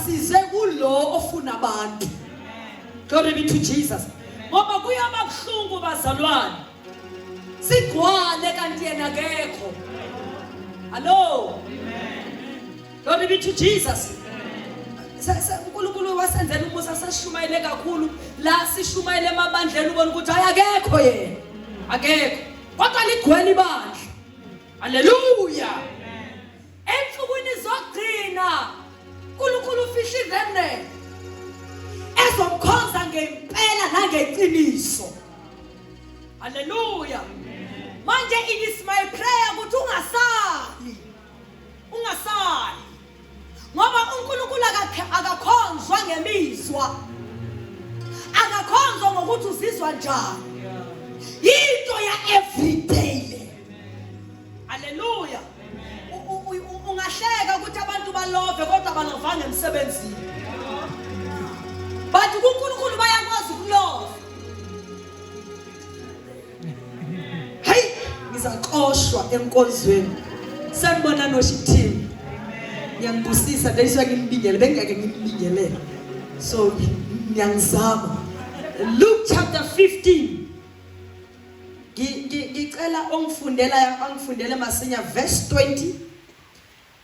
size kulo ofuna abantu. Glory be to Jesus. Ngoba kuyaba buhlungu bazalwane. Sigcwale kanti yena akekho. Hello. Glory be to Jesus. uNkulunkulu wasenzela umusa sashumayele kakhulu la sishumayele emabandleni ubona ukuthi hayi akekho yena. Akekho. Kodwa ligcwele ibandla. Haleluya. Ensukwini zokugcina uNkulunkulu ufihla iremnant ezomkhonza ngempela nangeqiniso. Haleluya. Manje it is my prayer ukuthi ungasali. Ungasali. Ngoba uNkulunkulu akakhonzwa ngemizwa. Akakhonzwa ngokuthi uzizwa njani. Into ya everyday le. Haleluya. Ungahleka ukuthi abantu balove kodwa balovanga emsebenzini. But kuNkulunkulu bayakwazi ukulova. Hey, ngizaxoshwa enkonzweni. Sanibona worship team. Ngiyangibusisa ndayiswa nginibingele bengeke nginibingelele. So ngiyangizama. Luke chapter 15. Ngicela ongifundela angifundele masinya verse 20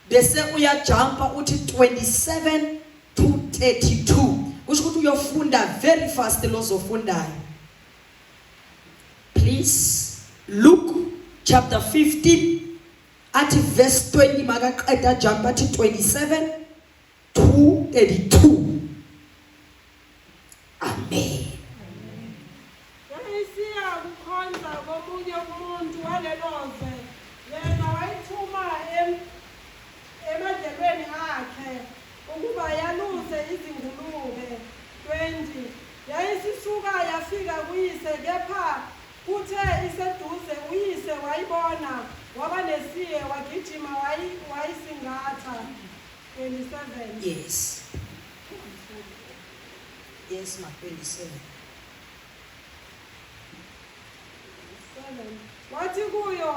bese uyajumpa uthi 27 to 32 kusho ukuthi uyofunda very fast lozofundayo please Luke chapter 15 athi verse 20 makaqeda jump athi 27 to 32 amen Yayisiya kukhonza komunye umuntu walelo zwe, yena wayithuma emadlelweni akhe ukuba yaluse izingulube. 20 yayisisuka yafika kuyise, kepha kuthe iseduze uyise wayibona, waba nesihe, wagijima wayisingatha. 27 Yes. Yes, ma 27. 7 Wathi kuyo,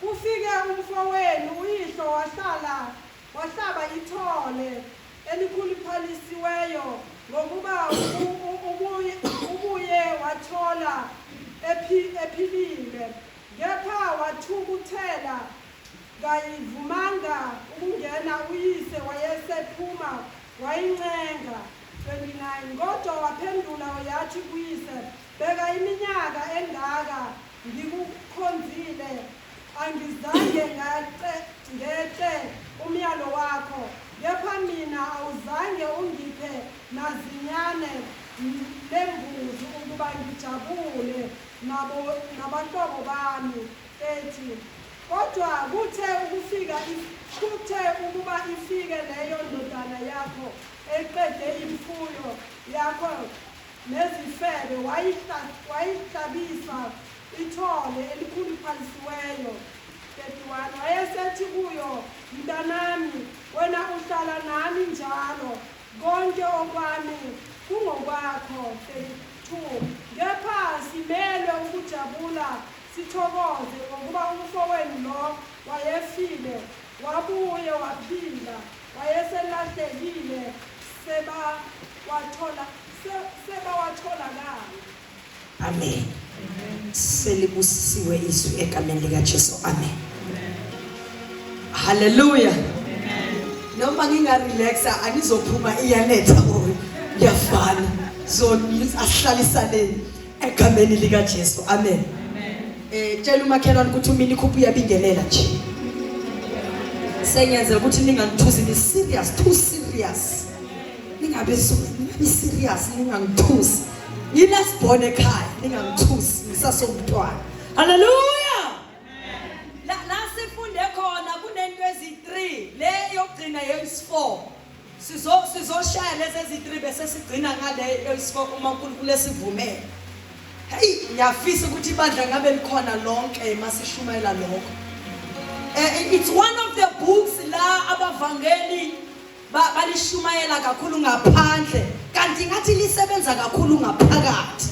Kufike umfowenu, uyihlo wahlala wahlaba ithole elikhuluphalisiweyo, ngokuba ubuye, ubuye wathola ephilile. Kepha wathukuthela Kayivumanga ukungena, uyise wayesephuma wayincenga. 29 kodwa waphendula yathi kuyise, Bheka iminyaka engaka ngikukhonzile, angizange ngeqe umyalo wakho, kepha mina awuzange ungiphe nazinyane lembuzi ukuba ngijabule nabo nabahlobo bami. 30 Kodwa kuthe ukufika kuthe ukuba ifike leyo ndodana yakho eqede imfuyo yakho nezifebe, wayihlabisa ithole elikhuluphalisiweyo. 31 Wayesethi kuyo, Mntanami, wena uhlala nami njalo, konke okwami kungokwakho. 32 Kepha simelwe ukujabula Sithokoze ngokuba umfowenu lo wayefile, wabuye waphila, wayeselahlekile, sebawathola, sebawatholakala. Amen. Selibusisiwe izwi egameni likaJesu. Amen. Hallelujah. Noma ngingarelaxa angizophuma iyanetha or ngiyafana. So asihlalisaneni. Egameni lika Jesu. Amen. Eh tshela umakhelwane ukuthi umini khuphu uyabingelela nje. Sengiyenzela ukuthi ningangithusi ni serious too serious. Ningabe ningabe serious ningangithusi. Ngilast born ekhaya ningangithusi ngisasomntwana. Hallelujah. La la sifunde khona kunento ezi3 le yokugcina yesi4. Sizo sizoshaya lezi ezi3 bese sigcina ngale yesi4 uma uNkulunkulu esivumele. Hey ngiyafisa ukuthi ibandla ngabe likhona lonke masishumayela lokho. Eh, it's one of the books la abavangeli balishumayela kakhulu ngaphandle kanti ngathi lisebenza kakhulu ngaphakathi.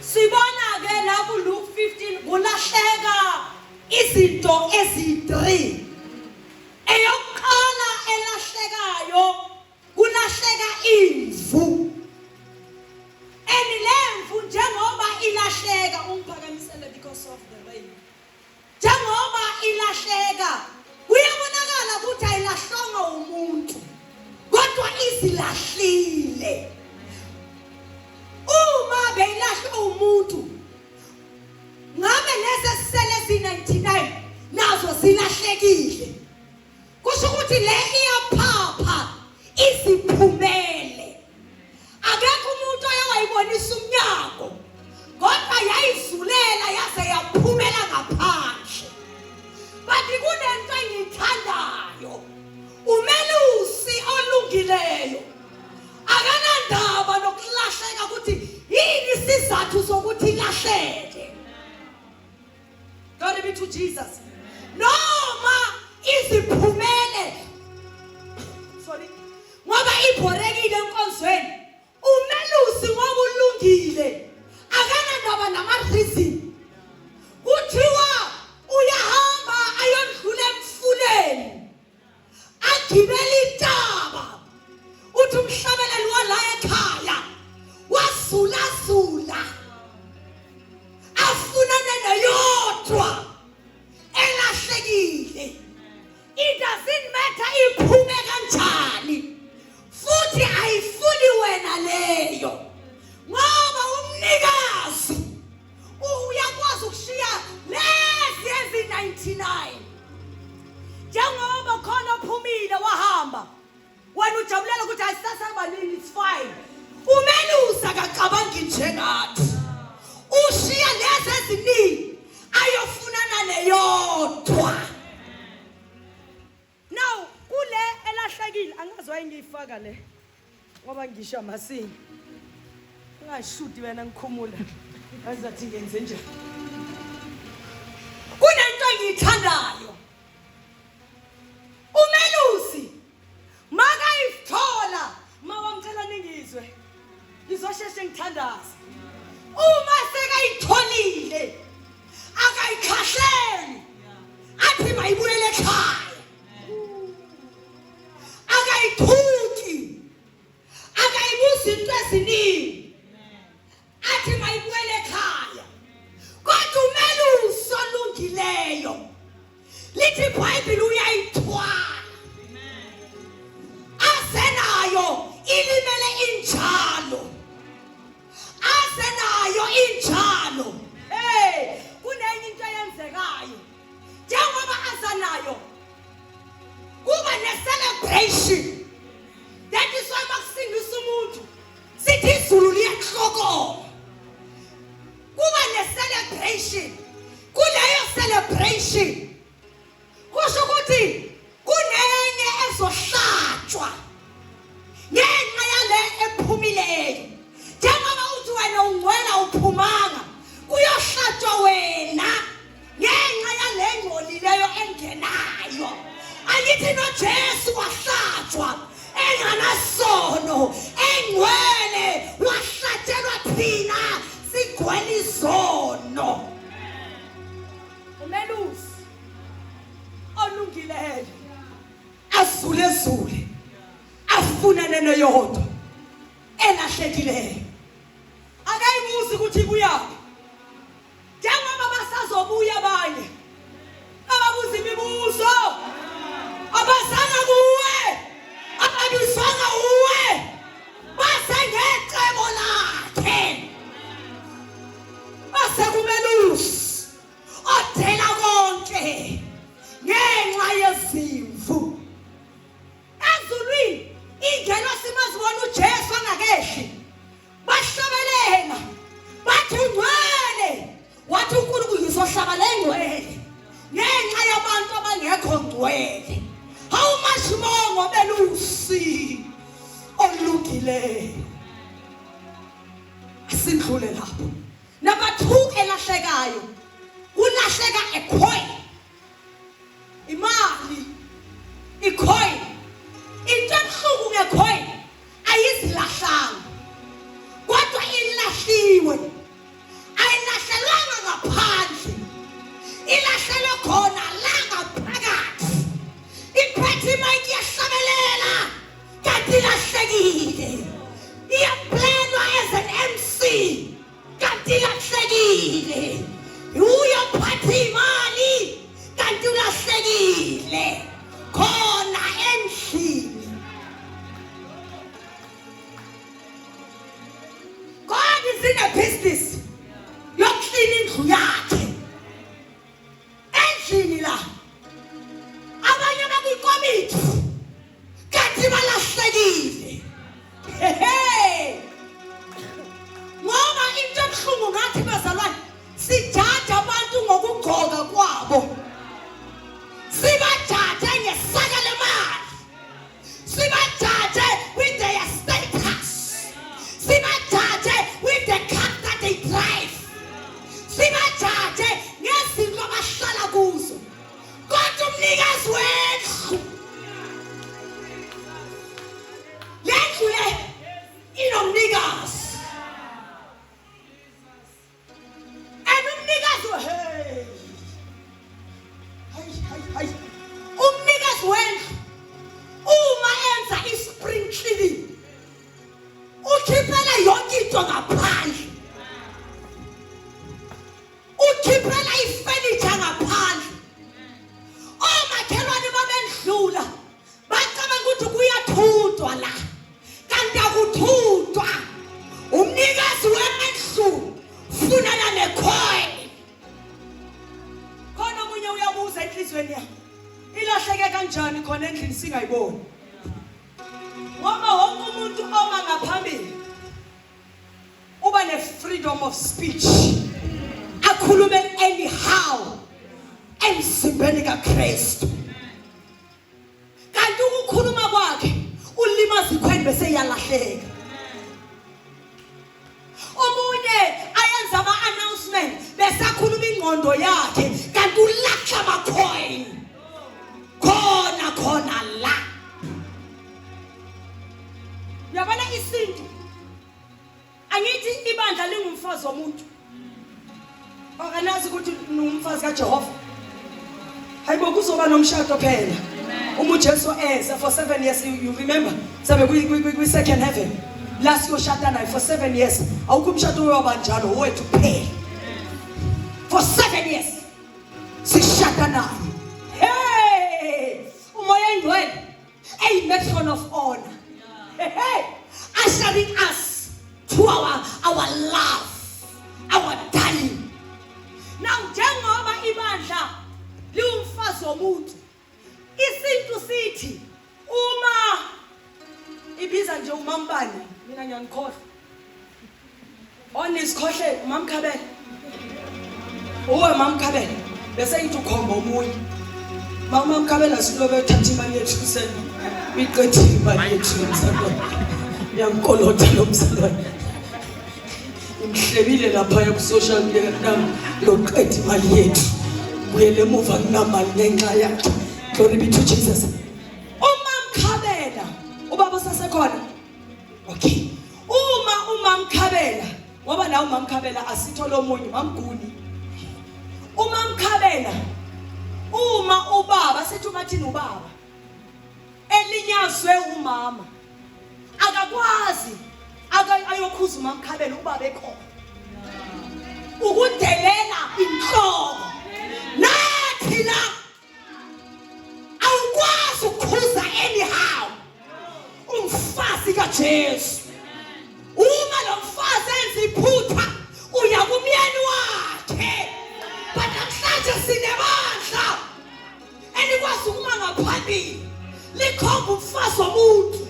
Sibona ke la ku Luke 15 kulahleka izinto ezi3. Eyokuqala elahlekayo. Izilahlile. Uma beyilahlwe umuntu ngabe lezi esisele ezi-99 nazo zilahlekile. Kusho ukuthi le iyaphapha iziphumele. Akekho umuntu oye wayibonisa umnyango kodwa yayizulela yaze yaphumela ngaphandle. But kunento engiyithandayo. Umelusi olungileyo akanandaba nokulahleka ukuthi yini isizathu sokuthi ilahleke. Glory be to Jesus. Noma iziphumele. Sorry. Ngoba ibhorekile enkonzweni. Umelusi ngoba ulungile. Akanandaba nama reason. Kuthiwa uyahamba ayondlula emfuleni. Agibele intaba. Uthi umhlabeleli wala ekhaya wazulazula. Afunane neyodwa elahlekile. It doesn't matter iphume kanjani. Futhi ayifuni wena leyo. Ngoba umnikazi uyakwazi ukushiya lezi ezi-99 njengoba khona ophumile wahamba wena ujabulela ukuthi ayisasabanini it's fine umelusi akacabangi njengathi ushiya lezi eziningi ayofunana neyodwa Now kule elahlekile angazi wayengiyifaka le ngoba ngisho amasinga. Ungashudi wena ngikhumula. Azathi ngenze njani. Kunento engiyithandayo. Umelusi makayithola mawangicela ningizwe. Ngizosheshe ngithandaze. Uma sekayitholile akayikhahleli athi mayibuyele ekhaya. Akayithuki. Akayibuzi into eziningi. Athi mayibuyele ekhaya. Kodwa umelusi olungileyo lithi iBhayibheli uyayithwala aze nayo ilimele injalo aze nayo injalo hey kunenye into eyenzekayo njengoba aza nayo kuba ne-celebration that is why makusindisa umuntu sithi izulu liyahlokoma kuba ne-celebration kuleyo celebration kusho ukuthi kunenye ezohlatshwa ngenxa yale ephumileyo njengoba uthi wena ungcwela uphumanga kuyohlatshwa wena ngenxa yale ngcolileyo engenayo angithi noJesu wahlatshwa enganasono engcwele wahlatshelwa thina sigcwele izono umelusi olungileyo azule zule afunane neyodwa elahlekileyo akayibuzi ukuthi ibuyaphi njengoba basazobuya abanye ababuza imibuzo abazanga kuwe ababizwanga uwe base ngecebo lakhe base kumelusi odela konke ngenxa yezimvu ezulwini ingelosi mazibona uJesu angakehli bahlabelela bathi ungcwele wathi uNkulunkulu ngizohlaba le ngcwele ngenxa yabantu abangekho ngcwele how much more ngobelusi olungileyo asindlule lapho number 2 elahlekayo kulahleka a coin imali icoin into ebuhlungu ngecoin ayizilahlanga kodwa ilahliwe ayilahlelwanga ngaphandle ilahlelwe khona la ngaphakathi iphethe imayiki iyahlabelela kanti ilahlekile iyaplanwa as an MC kanti ilahlekile uyophatha imali. Kuyathuthwa la. Kanti akuthuthwa. Umnikazi wendlu funana necoin. Khona omunye uyabuza enhlizweni yakhe. Ilahleke kanjani khona endlini singayiboni? Ngoba wonke umuntu oma ngaphambili uba ne freedom of speech akhulume anyhow emzimbeni kaKristu kanti ukukhuluma kwakhe ulimaza ikhweni bese iyalahleka omunye ayenza ama-announcement besakhuluma ingqondo yakhe kanti ulahla ama-coin khona khona la uyabona isintu angithi ibandla lingumfazi womuntu akanazi ukuthi ningumfazi kaJehova hayibo kuzoba nomshado phela uma uJesu eza for 7 years you remember sabe kwi second heaven la siyoshada naye for 7 years awukho umshado oyoba njalo wethu kuphela for 7 years sishada naye hey umoya engcwele a matron of honor hey, hey ushering us to our love our darling now njengoba ibandla liwumfazi womuntu isintu sithi uma ibiza nje umambani mina ngiyanikhohlwa Onisikhohle mamkhabela. Uwe mamkhabela bese ngithi ukhomba omunye. Mama mkhabela silobe ethatha imali yethu sena. Uyiqedile imali yethu mzalwane. Uyamkolota lo mzalwane. Imhlebile lapha ku social media nami loqeda imali yethu. Buyele emuva kunamali ngenxa yakhe. Glory be to Jesus. Uma mkhabela ubaba usasekhona Okay. Uma umamkhabela ngoba la umamkhabela asithole omunye mamguni. Umamkhabela uma ubaba sithi umathini ubaba elinyazwe umama akakwazi ayokhuza umamkhabela ubaba ekhona ukudelela inhloko nathi la awukwazi ukukhuza anyhow umfazi kaJesu uma lo mfazi enza iphutha uya kumyeni wakhe but namhlanje sinebandla elikwazi ukuma ngaphambili likhomba umfazi womuntu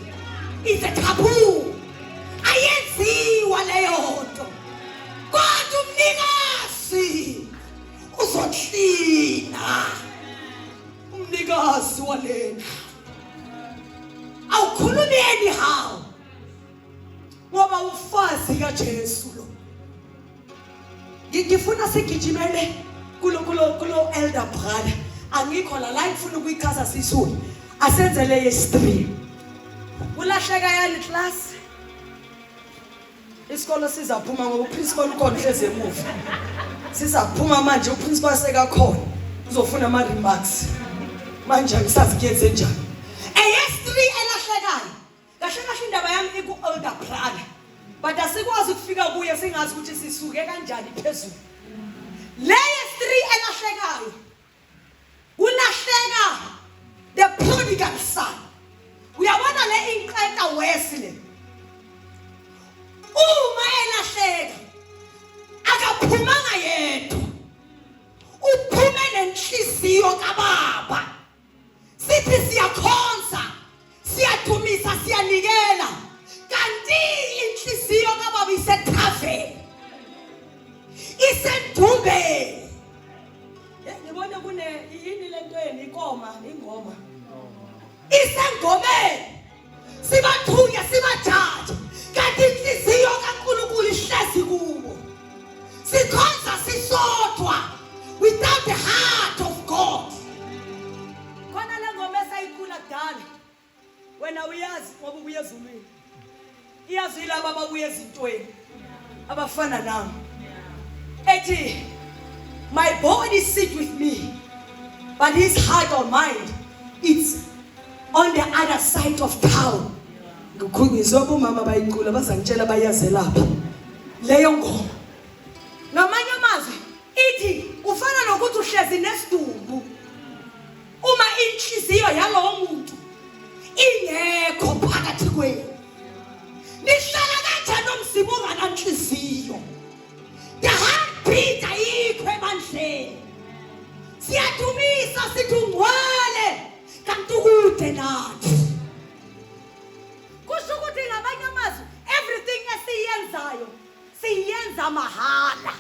is a taboo ayenziwa leyo nto kodwa umnikazi uzoklina umnikazi walendlu awukhulumi anyhow ngoba umfazi kaJesu lo ngifuna sigijimele kulo kulo kulo elder brother angikho la la ngifuna ukuyichaza sisulu asenzele yesi-3 kulahleka yani class Isikolo sizaphuma ngoba uprincipal ukhona uhlezi emuva. Sizaphuma manje uprincipal sekakhona. Uzofuna ama remarks. Manje angisazi kuyenze njani. AS3 elahlekayo. Kahle kahle indaba yami iku older brother. But asikwazi ukufika kuye singazi ukuthi sisuke kanjani phezulu. Le S3 elahlekayo Kulahleka the prodigal son. Uyabona le inqeta worse le. Uma elahleka akaphumanga yedwa. Uphume nenhliziyo kababa. Sithi siyakhonza, siyadumisa, siyanikela. Kanti inhliziyo kababa isethaveni. Isendumbeni. Ngibona kune yini lento yeni ikoma ingoma. Isengomeni. Sibathunya sibajaja. Kanti inhliziyo kaNkulunkulu ihlezi kubo. Sikhonza sisodwa without the heart of God. Khona le ngoma esayicula kudala. Wena uyazi ngoba ubuye ezulwini. Iyazi laba ababuye ezintweni abafana nami. Ethi my body sit with me but his heart or mind it's on the other side of town. Ngizwe bomama bayicula bazangitshela bayazelapha leyo ngoma. Ngamanye amazwi ithi ufana nokuthi uhlezi nesidumbu. Uma inhliziyo yalowo muntu ingekho phakathi kwenu. Nihlala kanjani nomzimba ongananhliziyo? The heartbeat ayikho ebandleni. Siyadumisa sithi ungcwele kanti ukude nathi. Kusho ukuthi ngamanye amazwi everything esiyenzayo siyenza mahala.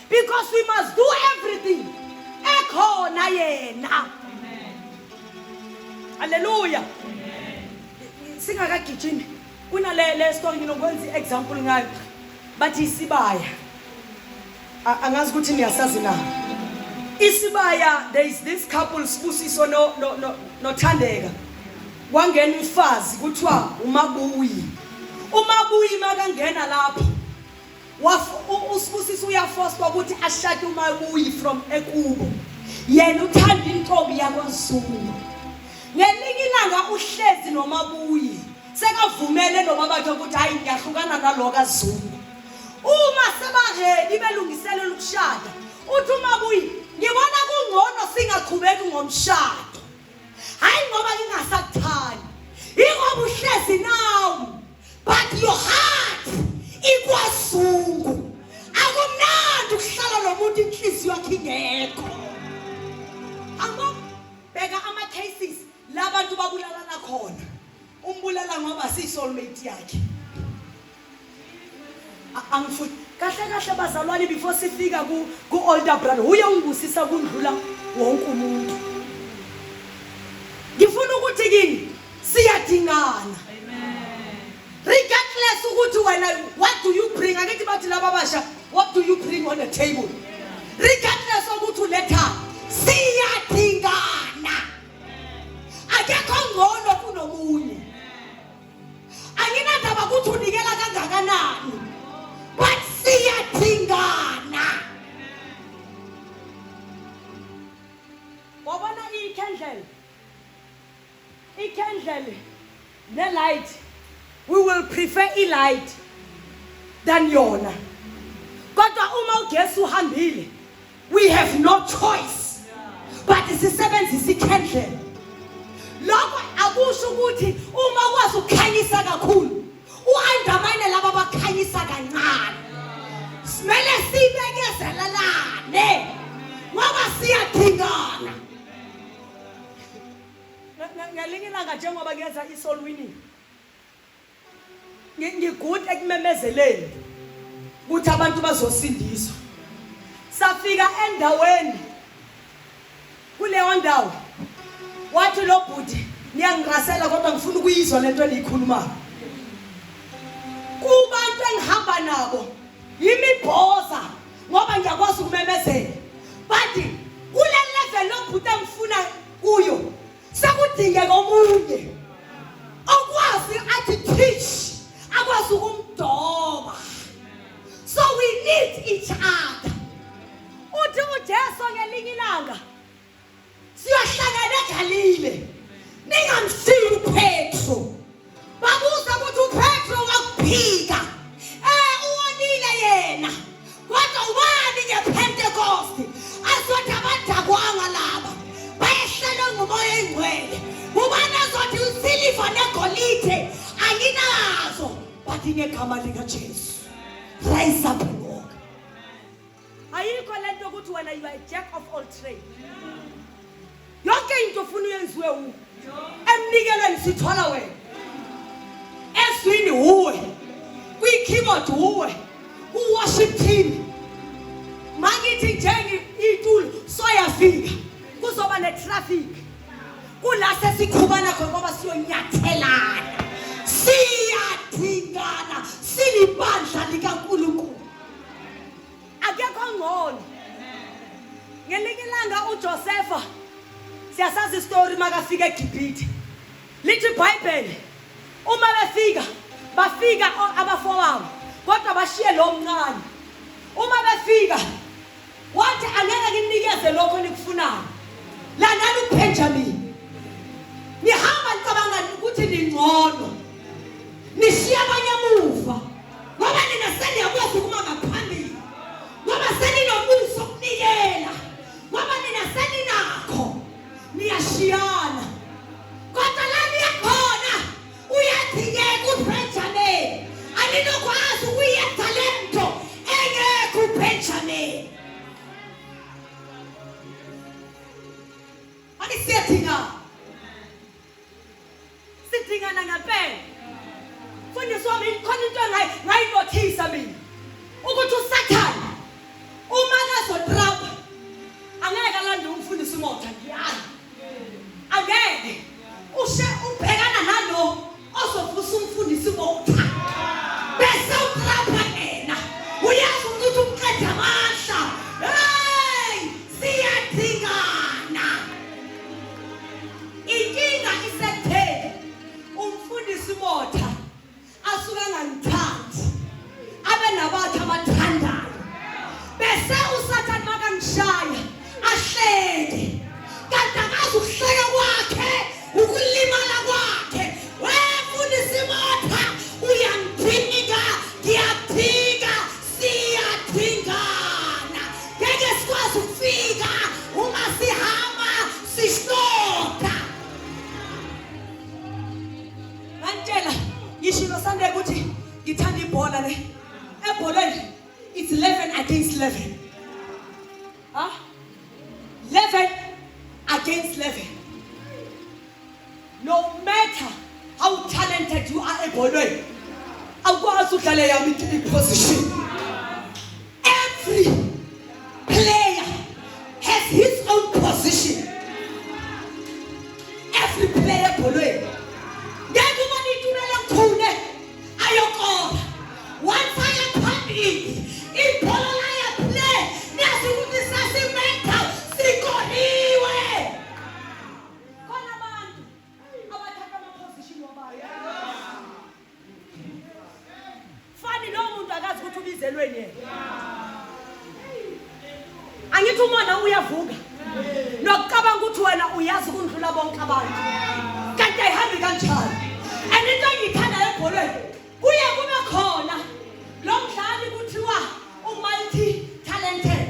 Because we must do everything ekhona yena. Hallelujah. Singakagijimi kunale le story nginokwenza i-example ngayo bathi isibaya angazi ukuthi niyasazi na isibaya. There is this couple, Sibusiso no no no noThandeka. Kwangena umfazi kuthiwa uMabuyi. UMabuyi makangena lapho, uSibusiso uyafoswa ukuthi ashade uMabuyi from ekubo. Yena uthanda intombi yakwaZulu. Ngelinye ilanga uhlezi noMabuyi, sekavumele nobabakhe ukuthi hayi, ngiyahlukana nalo kaZungu. Uma sebaredi belungiselela ukushada, uthi uMabuyi, "Ngibona kungcono singaqhubeki ngomshado, hayi ngoba ngingasakuthandi, ingoba uhlezi nawe but your heart ikwaZungu. Akumnandi ukuhlala nomuntu inhliziyo yakhe ingekho." Angibona bheka ama-cases labantu babulalana khona, umbulala ngoba siyi-soulmate yakhe. Angifuni kahle kahle bazalwane, before sifika ku ku older brother uye ungibusisa kundlula wonke umuntu, ngifuna ukuthi kini siyadingana regardless ukuthi wena what do you bring. Akithi bathi laba abasha, "What do you bring on the table?" Regardless ukuthi uletha, siyadingana. Akekho ngcono kunomunye. Anginandaba ukuthi unikela kangakanani, but siyadingana. Wabona ikhandlela, ikhandlela ne-light, we will prefer i-light than yona, kodwa uma ugesi uhambile we have no choice but sisebenzise ikhandlela. Lokho akusho ukuthi uma ukwazi ukukhanyisa kakhulu u-undermine laba abakhanyisa kancane. Simele sibekezelelane ngoba siyadingana. Ngelinye ilanga njengoba ngenza i-soul winning, ngi-good ekumemezeleni ukuthi abantu bazosindiswa, safika endaweni. Kuleyo ndawo wathi lo bhuti, "Niyangirasela kodwa ngifuna ukuyizwa lento eniyikhulumayo. Kubantu engihamba nabo yimibhoza ngoba ngiyakwazi ukumemezela, but kule level lo bhuti engifuna kuyo sekudingeka omunye okwazi athi teach, akwazi ukumdoba. So we need each other." Uthi uJesu ngelinye ilanga siyohlangana eGalile, ningamshiyi uPetro. Babuza ukuthi uPetro wakuphika, uwonile yena, kodwa ubani ngePentecost azothi abadakwanga laba, bayehlelwe nguMoya Oyingcwele? Ubani azothi isiliva negolide anginazo, but ngegama likaJesu rise up and walk? Ayikho lento ukuthi wena you are a jack of all trade, yonke into ufuna uyenziwe uwe. Emnikelweni sithola wena, ezwini uwe, kwi-keyboard uwe, ku-worship team mangithi njenge itulo soyafika kuzoba ne-traffic kula sesikhubana khona ngoba siyonyathelana. Siyadingana, silibandla likaNkulunkulu, akekho ngcono. Ngelinye ilanga uJosepha, siyasazi isitori, makafika eGibhithe, lithi iBhayibheli uma befika, bafika abafowabo kodwa bashiye lo mncane. Uma befika wathi, "Angeke nginikeze lokho nikufunayo, landani uBenjamin. Nihamba nicabanga ukuthi ningcono, nishiya abanye emuva ngoba nina seniyakwazi ukuma ngaphambili, ngoba seninomusa okunikela, ngoba nina seninakho, niyashiyana, kodwa la niyakhona." Sidingana ngempela. Mfundisi wami khona into ngayinothisa mina. Ukuthi uSathane uma kazotrapa angeke alande umfundisi uMotha ngiyazi. Angeke. Ushe ubhekana nalo ozovusa umfundisi Motha. Bese utrapa yena. Uyazi ukuthi umqeda amandla. Hey, siyadingana. Inkinga isekutheni umfundisi Motha asuke angangithandi abe nabathu abathandayo bese usathane makangishaya ahleke kanti akazi ukuhleka kwakhe ukulimala kwakhe wemfundisi Motha uyangidinga ngiyadinga siyadingana ngeke sikwazi ukufika uma sihamba sishoda ngantshela ngishilo Sunday ukuthi ngithanda ibhola le ebholweni it's 11 against 11 ha 11 against 11 no matter how talented you are ebholweni awukwazi udlale yami i-position every player has his own position every player ebholweni ngeke ubone itumela mkhune ayokora once aya phambili ibhola laya play niyazi ukuthi sasimental sikoriwe khona abantu abathatha ama-position wabantu fani lowo muntu akazi ukuthi ubizelweni yena angithi umona uyavuka nokucabanga ukuthi wena uyazi ukundlula bonke abantu kanti ayihambi kanjalo and into engiyithandayo ebholweni kuye kube khona lo mdlali kuthiwa u-multi talented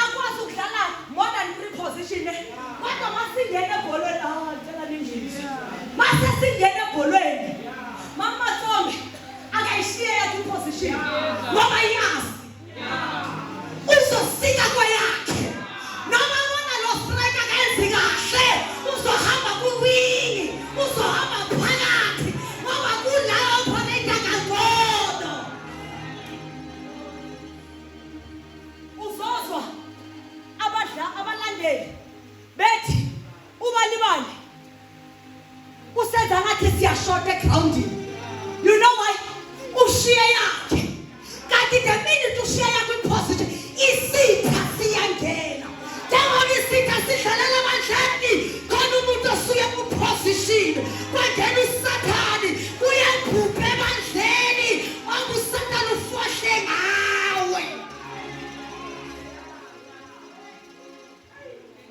akwazi ukudlala more than three position eh? Kodwa masingena ebholweni ah ngicela ningizwe. Mase singena ebholweni mama Tsombe akayishiye yakhe iposition ngoba iyazi uzosika kweyakhe noma bona lo striker akayenzi kahle uzohamba kuwingi uzohamba phakathi ngoba kula operator kangcono uzozwa abadla abalandeli bethi ubani bani usenza ngathi siyashota egroundini you know why ushiye yakhe kanti the minute ushiye yakho iposition isitha siyangena njengoba isitha sidlalela ebandleni khona umuntu osuke kuposition kwangena usathane uyabhubha ebandleni ngoba usathane ufohle ngawe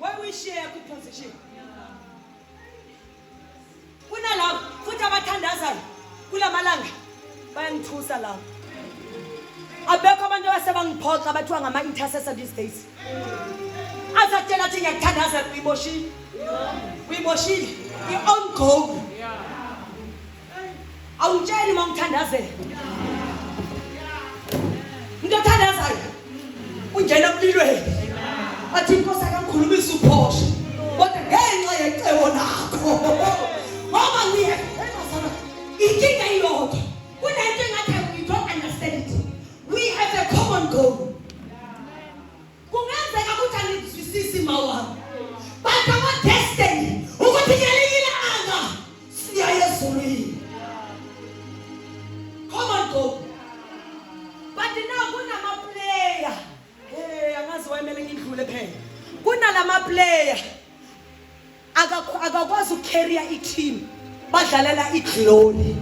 Why we share ku position? Kunalabo futhi abathandazayo kulamalanga bayangithusa labo. Abekho abantu abasebangiphoxa abathiwa ngama intercessor these days. Azakutshela athi ngiyakuthandaza uyiboshile. Uyiboshile. I-own goal. Awutsheli uma ungithandazela. Umuntu othandazayo ungena emlilweni. Athi inkosi akangikhulumisa uphosho. Kodwa ngenxa yecebo lakho. Ngoba ngiye inkinga iyodwa. Kunento engathi we don't understand it. We have a common goal. Kungenzeka ukuthi angikuzwisisi mawami. But our destiny ukuthi ngelinye ilanga siya ezulwini. Come on go. But now kunama player. Hey angazi wayemele ngidlule phela. Kunalama player akakwazi ukucarrier i-team badlalela i-glory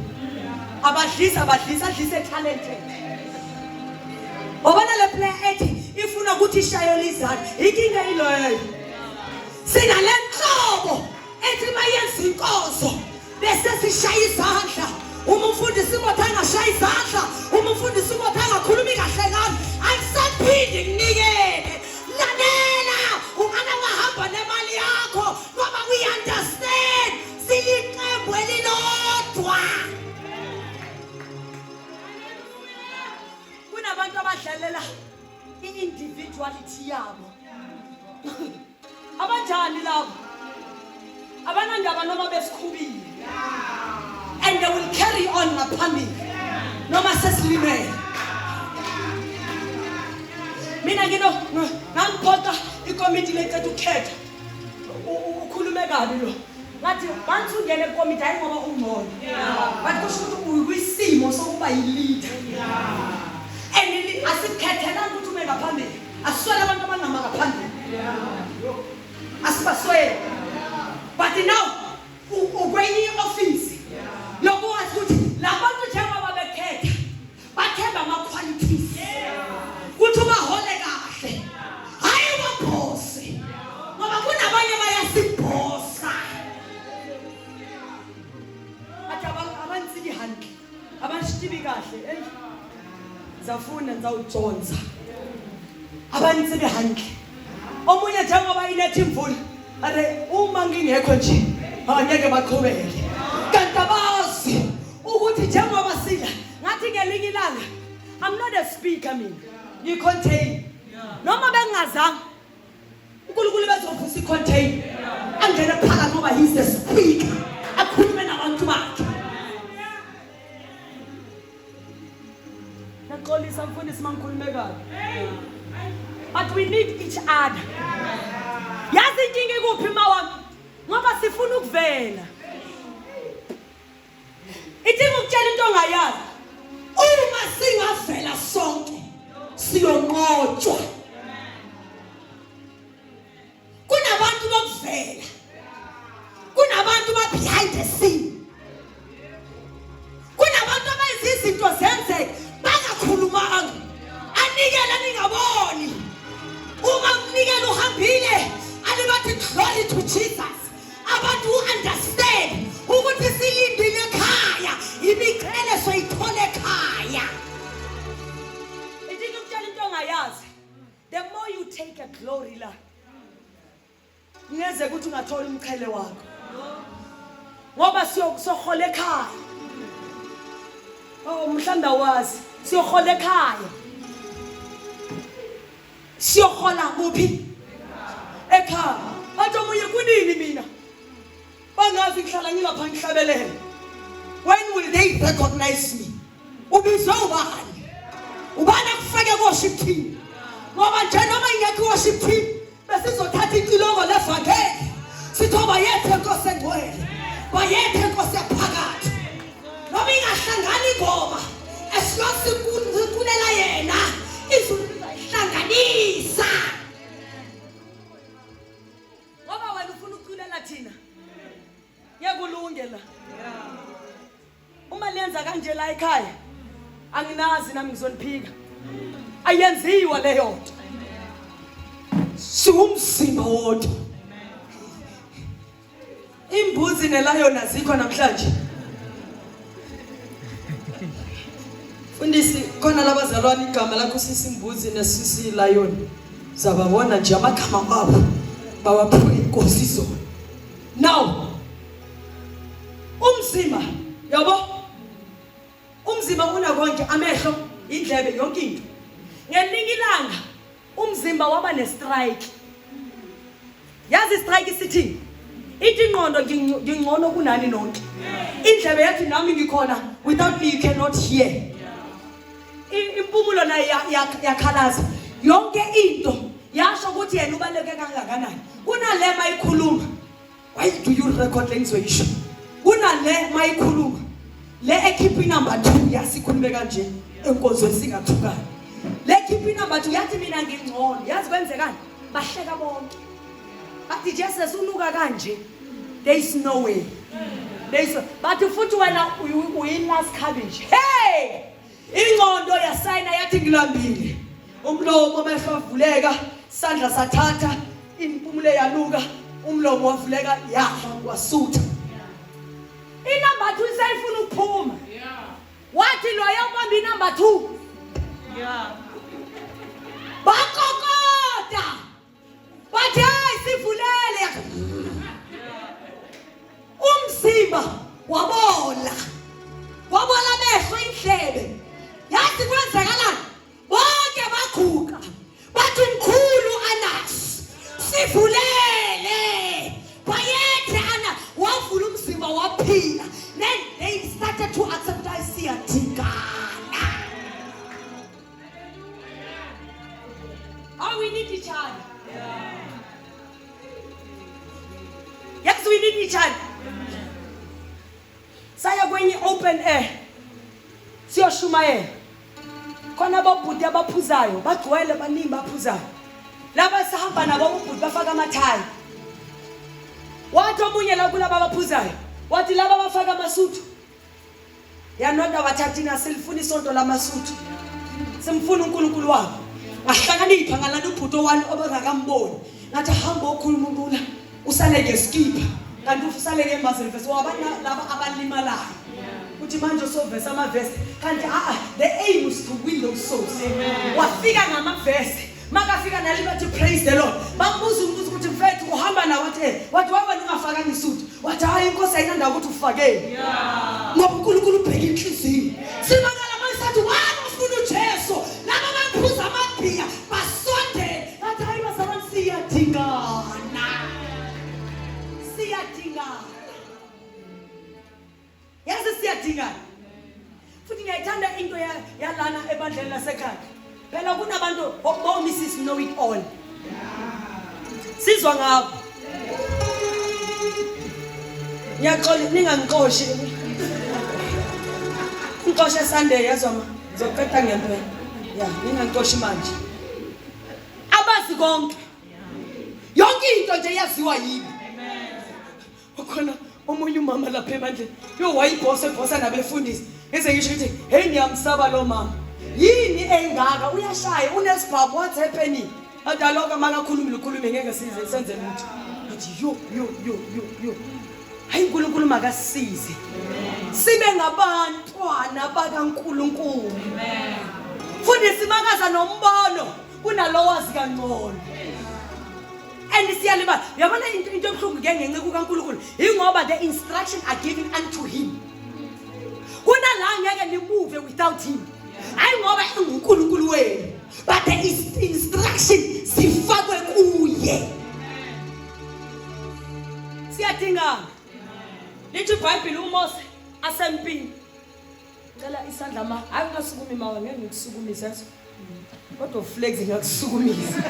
abadlisa abadlisa adlise talented wabona le player ethi ifuna ukuthi ishayele izandla inkinga iloyo sinale nhlobo ethi mayenza inkonzo bese sishaya izandla uma umfundisi imoto angashaya izandla uma umfundisi imoto angakhulumi kahle ngami angisaphindi nginikele lalela ungana wahamba nemali yakho ngoba we understand siliqembu elilodwa kunabantu abadlalela i-individuality yabo abanjani labo abanandaba noma besikhubile ngaphambili noma sesilimele. Mina ngino ngangiphoqa ikomiti lecetha ukukhetha. Ukhulume kabi lo. Ngathi once ungene ekomiti hayi ngoba ungcono. But kusho ukuthi uyisimo sokuba yi-leader. And asikukhethelanga ukuthi ume ngaphambili. Asiswele abantu abangama ngaphambili. Asibaswele. But now ukwenye i-office yokuwazi ukuthi labantu njengoba bekhetha bathemba ama-qualities ukuthi ubahole kahle hhayi ubabhose ngoba kunabanye bayasibhosa athi abantsiki hantle abantshibi kahle eyi ngizafunda ngizawujonza abantsiki hantle omunye njengoba iletha imvula are uma ngingekho nje angeke baqhubeke kanti abazi ukuthi njengoba sila ngathi ngelinye ilanga I'm not a speaker mina ngicontain noma bengingazanga uNkulunkulu bezovusa icontain angene phakathi ngoba he's the speaker akhulume nabantu bakhe. Naxolisa mfundisi mangikhulume kabi. But we need each other. Yazi inkinga ikuphi mawami? Ngoba sifuna ukuvela. Ithi ngikutshela into ongayazi. Uma singavela sonke siyonqotshwa. Kunabantu bokuvela. Kunabantu ba behind the scene. Kunabantu abenza izinto zenzeke bangakhulumanga. Anikele ningaboni. Uma umnikelo uhambile alibathi glory to Jesus. Abantu understand ukuthi silindile ekhaya imiqhele soyithola ekhaya. Ithi ngikutshela into ongayazi. The more you take a glory la ngeze ukuthi ungathola umqhele wakho ngoba siyohola ekhaya. Oh mhlawumbe awazi siyohola ekhaya. Siyohola kuphi? Ekhaya. Athi omunye kunini mina bangazi ngihlala ngilapha ngihlabelele. When will they recognize me? Ubizwe ubani? Ubani akufake worship team? Ngoba nje noma ingekho worship team besizothatha icilongo levangeli sitho bayethe Nkosi engcwele, bayethe Nkosi yaphakathi. Noma ingahlangani ingoma esiyosikulela yena izulu lizayihlanganisa. Ngoba wena ufuna ukuculela thina ngeke ulunge la. Uma lenza kanje la ekhaya anginazi nami ngizoniphika. Ayenziwa leyo nto. Siwumzimba wodwa. Imbuzi nelayoni azikho namhlanje. Mfundisi khona labazalwane igama lakho sisi imbuzi nesisi lion. Zababona nje amagama abo bawaphiwe inkosi zona. Now umzimba yabo umzimba unakonke amehlo indlebe yonke into. Ngelinye ilanga umzimba waba nestrike. Yazi strike sithini? Ithi ingqondo ngingcono kunani nonke. Indlebe yathi nami ngikhona without me you cannot hear. Impumulo nayo yakhalaza. Yonke into yasho ukuthi yena ubaleke kangakanani. Kunale mayikhuluma. Why do you record le ngizoyisho? Kunale mayikhuluma. Le ekhipha inumber 2 yasikhulume kanje enkonzweni singathukani. Le khipha inumber 2 yathi mina ngingcono. Yazi kwenzekani? Bahleka bonke. Bathi Jesus unuka kanje. There is no way. There is bathi futhi wena uyi last cabbage. Hey! Ingqondo yasayina yathi ngilambile. Umlomo amehlo avuleka, sandla sathatha, impumulo yanuka, umlomo wavuleka yadla wasutha. Inumber 2 isayifuna ukuphuma. Wathi loyo ubamba inumber 2. Yeah. Bakokota. Bathi hayi sivulele. Umzimba wabola. Wabola amehlo indlebe. Yazi kwenzakalani? Bonke baguqa. Bathi mkhulu Anas. Sivulele. Bayethe Ana wavula umzimba waphila. Then they started to accept. kwenye open air siyoshumayela khona abobhuti abaphuzayo bagcwele baningi baphuzayo laba sihamba nabo ubhuti bafaka amathayi wathi omunye la kulaba abaphuzayo wathi laba abafaka amasuthu yanonda wathathina silifuna isonto lamasuthu simfuna uNkulunkulu wabo ngahlakanipha ngalanda ubhuti owani obengakamboni ngathi hamba okhuluma unkula usale ngesikipha kanti usale ngemazeli vesi wabana laba abalimalayo uthi manje usovesa amavesi kanti a the aim is to win those souls wafika ngamavesi makafika nali bathi praise the Lord bambuza umbuzo ukuthi mfethu uhamba nawo wathi eh wathi waba ungafakanga isuthi wathi hayi inkosi ayinandawo ukuthi ufakeni ngoba uNkulunkulu ubheka inhliziyo simakala mayisathi wani ufuna uJesu laba baphuza amabhiya basondele bathi hayi bazalwane siyadingana siyadingana yazi siyadingana futhi ngiyayithanda into yalana ebandleni lasekhaya phela kunabantu bo-mrs know it all sizwa ngabo ngiyaxola ningangixoshi ngixoshe Sunday yazwa ma ngizoqeda ngempela ya ningangixoshi manje abazi konke yonke into nje yaziwa yimi Ukhona omunye umama lapha ebandleni. Yo wayibhosa ebhosa nabefundisi. Ngize ngisho ukuthi hey ngiyamsaba lo mama. Yini engaka uyashaya unesibhamu what's happening? Athi aloka makakhulumi lukhulume ngeke size senze lutho. Athi yo yo yo yo yo. Hayi uNkulunkulu makasisize. Sibe ngabantwana bakaNkulunkulu. Amen. Futhi simakaza nombono kunalowazi kangcono. And siyalibala. Uyabona into into ebuhlungu ke ngenxa kukaNkulunkulu ingoba the instruction are given unto him. Kunala ngeke nimuve without him. Hayi ngoba enguNkulunkulu wenu. But the instruction sifakwe kuye. Siyadingana. Lithi iBhayibheli uMose asempini. Cela isandla ma. Hayi ungasukumi mawe ngeke ngikusukumise yazi. Kodwa flex ngiyakusukumisa.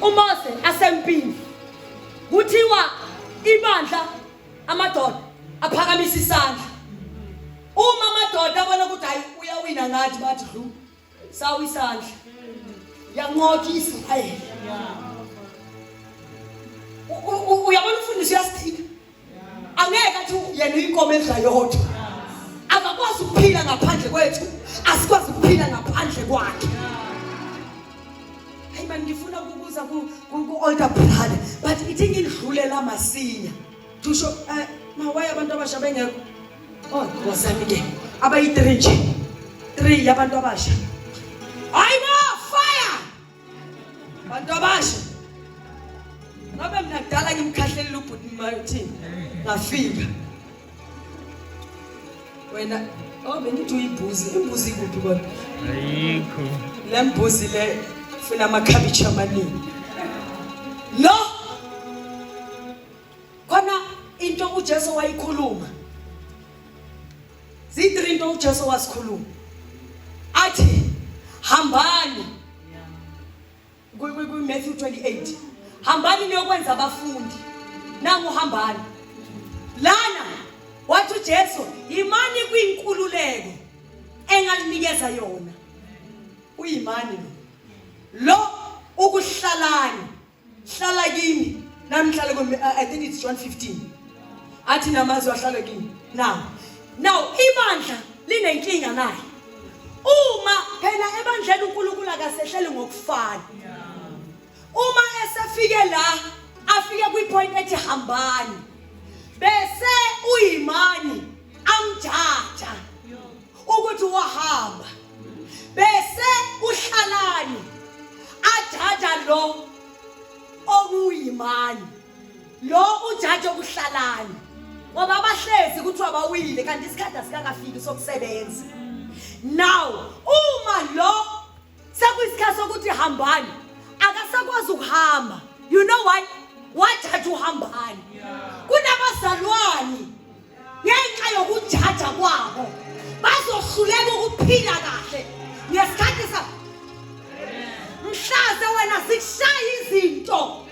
UMose asempini. Kuthiwa ibandla amadoda aphakamisa isandla. Uma amadoda abona ukuthi hayi uyawina ngathi bathi dlu sawa isandla. Yanqotha iIsrayeli. Uyabona umfundisi uyasidika. Angeke athi yena uyinkomo edla yodwa. Akakwazi ukuphila ngaphandle kwethu, asikwazi ukuphila ngaphandle kwakhe. Hey man ngifuna ukubuza ku ku older brother but ithi ngidlule la masinya. Tusho eh ma why abantu abasha bengekho? Oh wazami ke abayi 3 nje. 3 yabantu abasha. Hayi ma fire. Bantu abasha. Ngabe mina kudala ngimkhahlelela ubhuti Martin. Ngafika. Wena oh bengithi uyibhuzi, imbuzi ikuphi kodwa? Ayikho. Le mbuzi le funa amakhabishi amaningi. Lo khona into uJesu wayikhuluma. Ziyi-3 into uJesu wazikhuluma. Athi hambani ku-Matthew 28 hambani niyokwenza abafundi nangu hambani lana wathi uJesu yimani kwinkululeko engalinikeza yona uyimani lo lo ukuhlalani hlala kimi nami ngihlale kimi I think it's John 15 athi namazwi ahlale kimi now now ibandla linenkinga naye uma phela ebandleni uNkulunkulu akasehleli ngokufana uma esefike la afike kwipoint ethi hambani bese uyimani amjaja ukuthi wahamba bese uhlalani ajaja lo okuyimani lo ujaja okuhlalani ngoba abahlezi kuthiwa bawile kanti isikhathi asikakafiki sokusebenza now uma lo sekuyisikhathi sokuthi hambani akasakwazi ukuhamba you know why wajaja uhambani kunabazalwane ngenxa yokujaja kwabo bazohluleka ukuphila kahle ngesikhathi sa mhlaze wena zikushaya izinto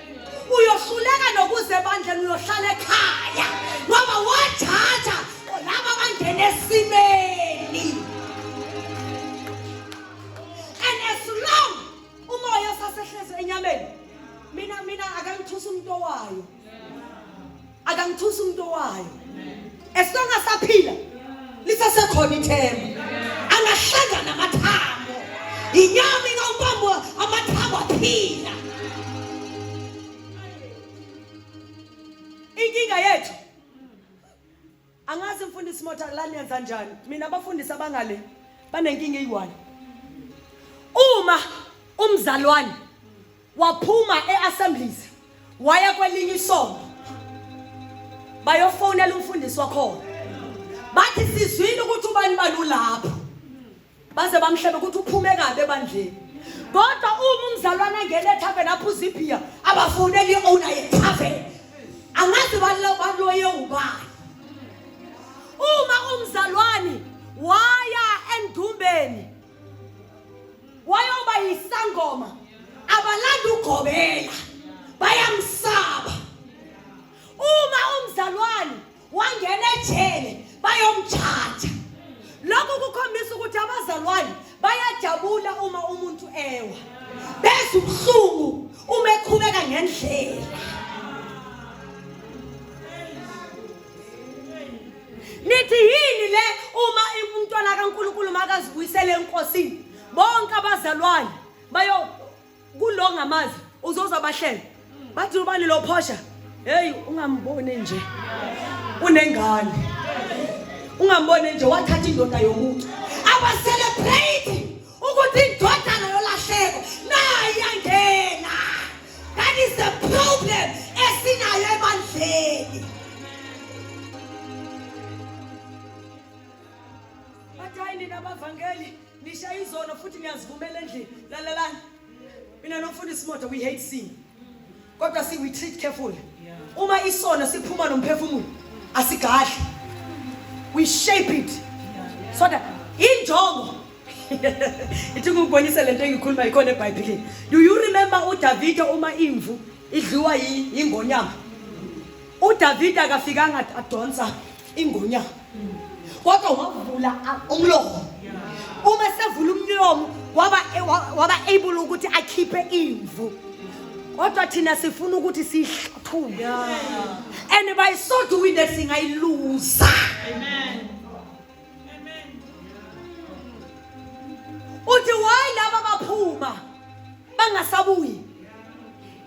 uyohluleka nokuza ebandleni uyohlala ekhaya ngoba wajaja laba. Uyongena esimeni. And as long umoya osasehlezi enyameni, mina akangithusa umuntu owayo. Akangithusa umuntu owayo. As long as aphila lisasekhona ithemba. Angahlangana amathambo. Inyama ingawubamba amathambo aphila. Inkinga yethu angazi mfundisi motha la niyenza njani. Mina abafundisi abangale banenkinga eyi-one. Uma umzalwane waphuma e-assemblies waya kwelinye isonto, bayofonela umfundisi wakhona bathi sizwile ukuthi ubani bani ulapho, baze bamhlebe ukuthi uphume kabi ebandleni. Kodwa uma umzalwane engena ethaveni aphuza ibhiya, abafoneli i-owner yethaveni. Angazi baloye ubani. Uma umzalwane waya endumbeni wayoba yisangoma, abalanda ugobela bayamsaba. Uma umzalwane wangena ejele bayomthatha. Lokhu kukhombisa ukuthi abazalwane bayajabula uma umuntu ewa, bezwa ubuhlungu uma eqhubeka ngendlela. Nithi yini le uma umntwana kaNkulunkulu makazibuyisele enkosini? Bonke abazalwane bayo kulo ngamazi uzoza bahlele bathi ubani lo phosha, hey ungamboni nje unengane, ungamboni nje wathatha indoda yomuntu. Aba celebrate ukuthi indodana yolahleko nayi yangena. That is the problem esinayo ebandleni. Bathi hayi nina abavangeli nishaya izono futhi niyazivumela endlini. Lalelani, mina nomfundisi Moto, we hate sin, kodwa si we treat careful. Uma isono siphuma nomphefumulo asigadli, we shape it so that injongo ithi ngikubonise lento engikhuluma ikhona eBhayibhelini. Do you remember uDavide uma imvu idliwa yingonyama? uDavide akafikanga adonsa ingonyama, kodwa wavula umlomo. Uma sevula umlomo waba able ukuthi akhiphe imvu. Kodwa thina sifuna ukuthi siyihluthule, and by so doing that singayiluza. Amen. Amen. Uthi why laba baphuma bangasabuyi?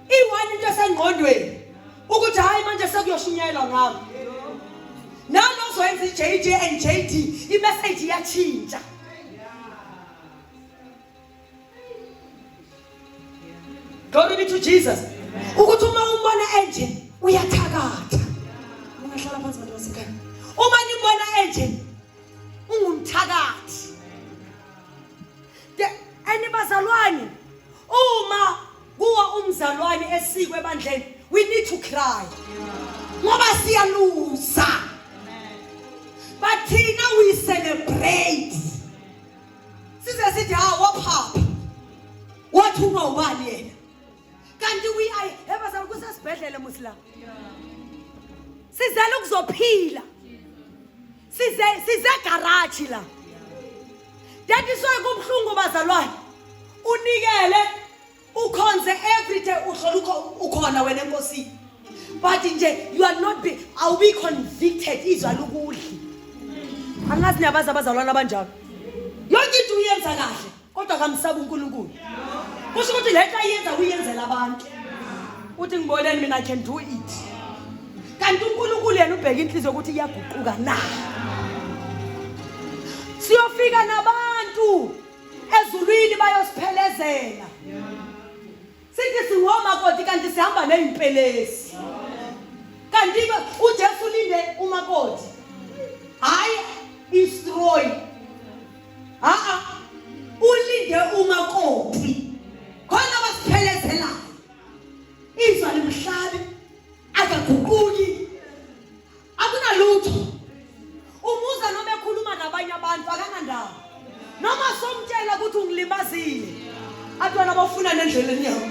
Iwani into esengqondweni ukuthi hayi manje sekuyoshunyayelwa ngabo. Nalo ozoyenza i-JJ and JD, i-message iyatshintsha. Glory be to Jesus. Ukuthi uma umbona enje uyathakatha. Ungahlala phansi bantu basekhaya. Uma nimbona enje ungumthakathi. Eni bazalwane, uma kuwa umzalwane esikwe ebandleni, we need to cry. Ngoba siyaluza. But thina we celebrate. Size sithi ha waphapha. Wathunwa ubani yena? Kanti we are ebazalwane kusesibhedlela musla. Sizele ukuzophila. Size garage la. That is why kubuhlungu bazalwane. Unikele ukhonze every day, uhlola ukhona wena enkosini. But nje you are not be awubi convicted, izwa lokudli. Angazi niyabazi abazalwane abanjalo. Yonke into uyenza kahle kodwa akamsabi uNkulunkulu. Kusho ukuthi lento ayenza uyenzela abantu. Uthi ngiboneni mina I can do it. Kanti uNkulunkulu yena ubheka inhliziyo ukuthi iyaguquka na. Siyofika nabantu ezulwini bayosiphelezela. Sithi singomakoti kanti sihamba nezimpelesi. Kanti uJesu ulinde umakoti. Hayi istroyi. A ulinde umakoti. Khona basiphelezelayo. Izwa limhlabe akaguquki. Akunalutho. Umuza noma ekhuluma nabanye abantu akanandaba. Noma somtshela ukuthi ungilimazile. Abantwana bafuna nendleleni yabo.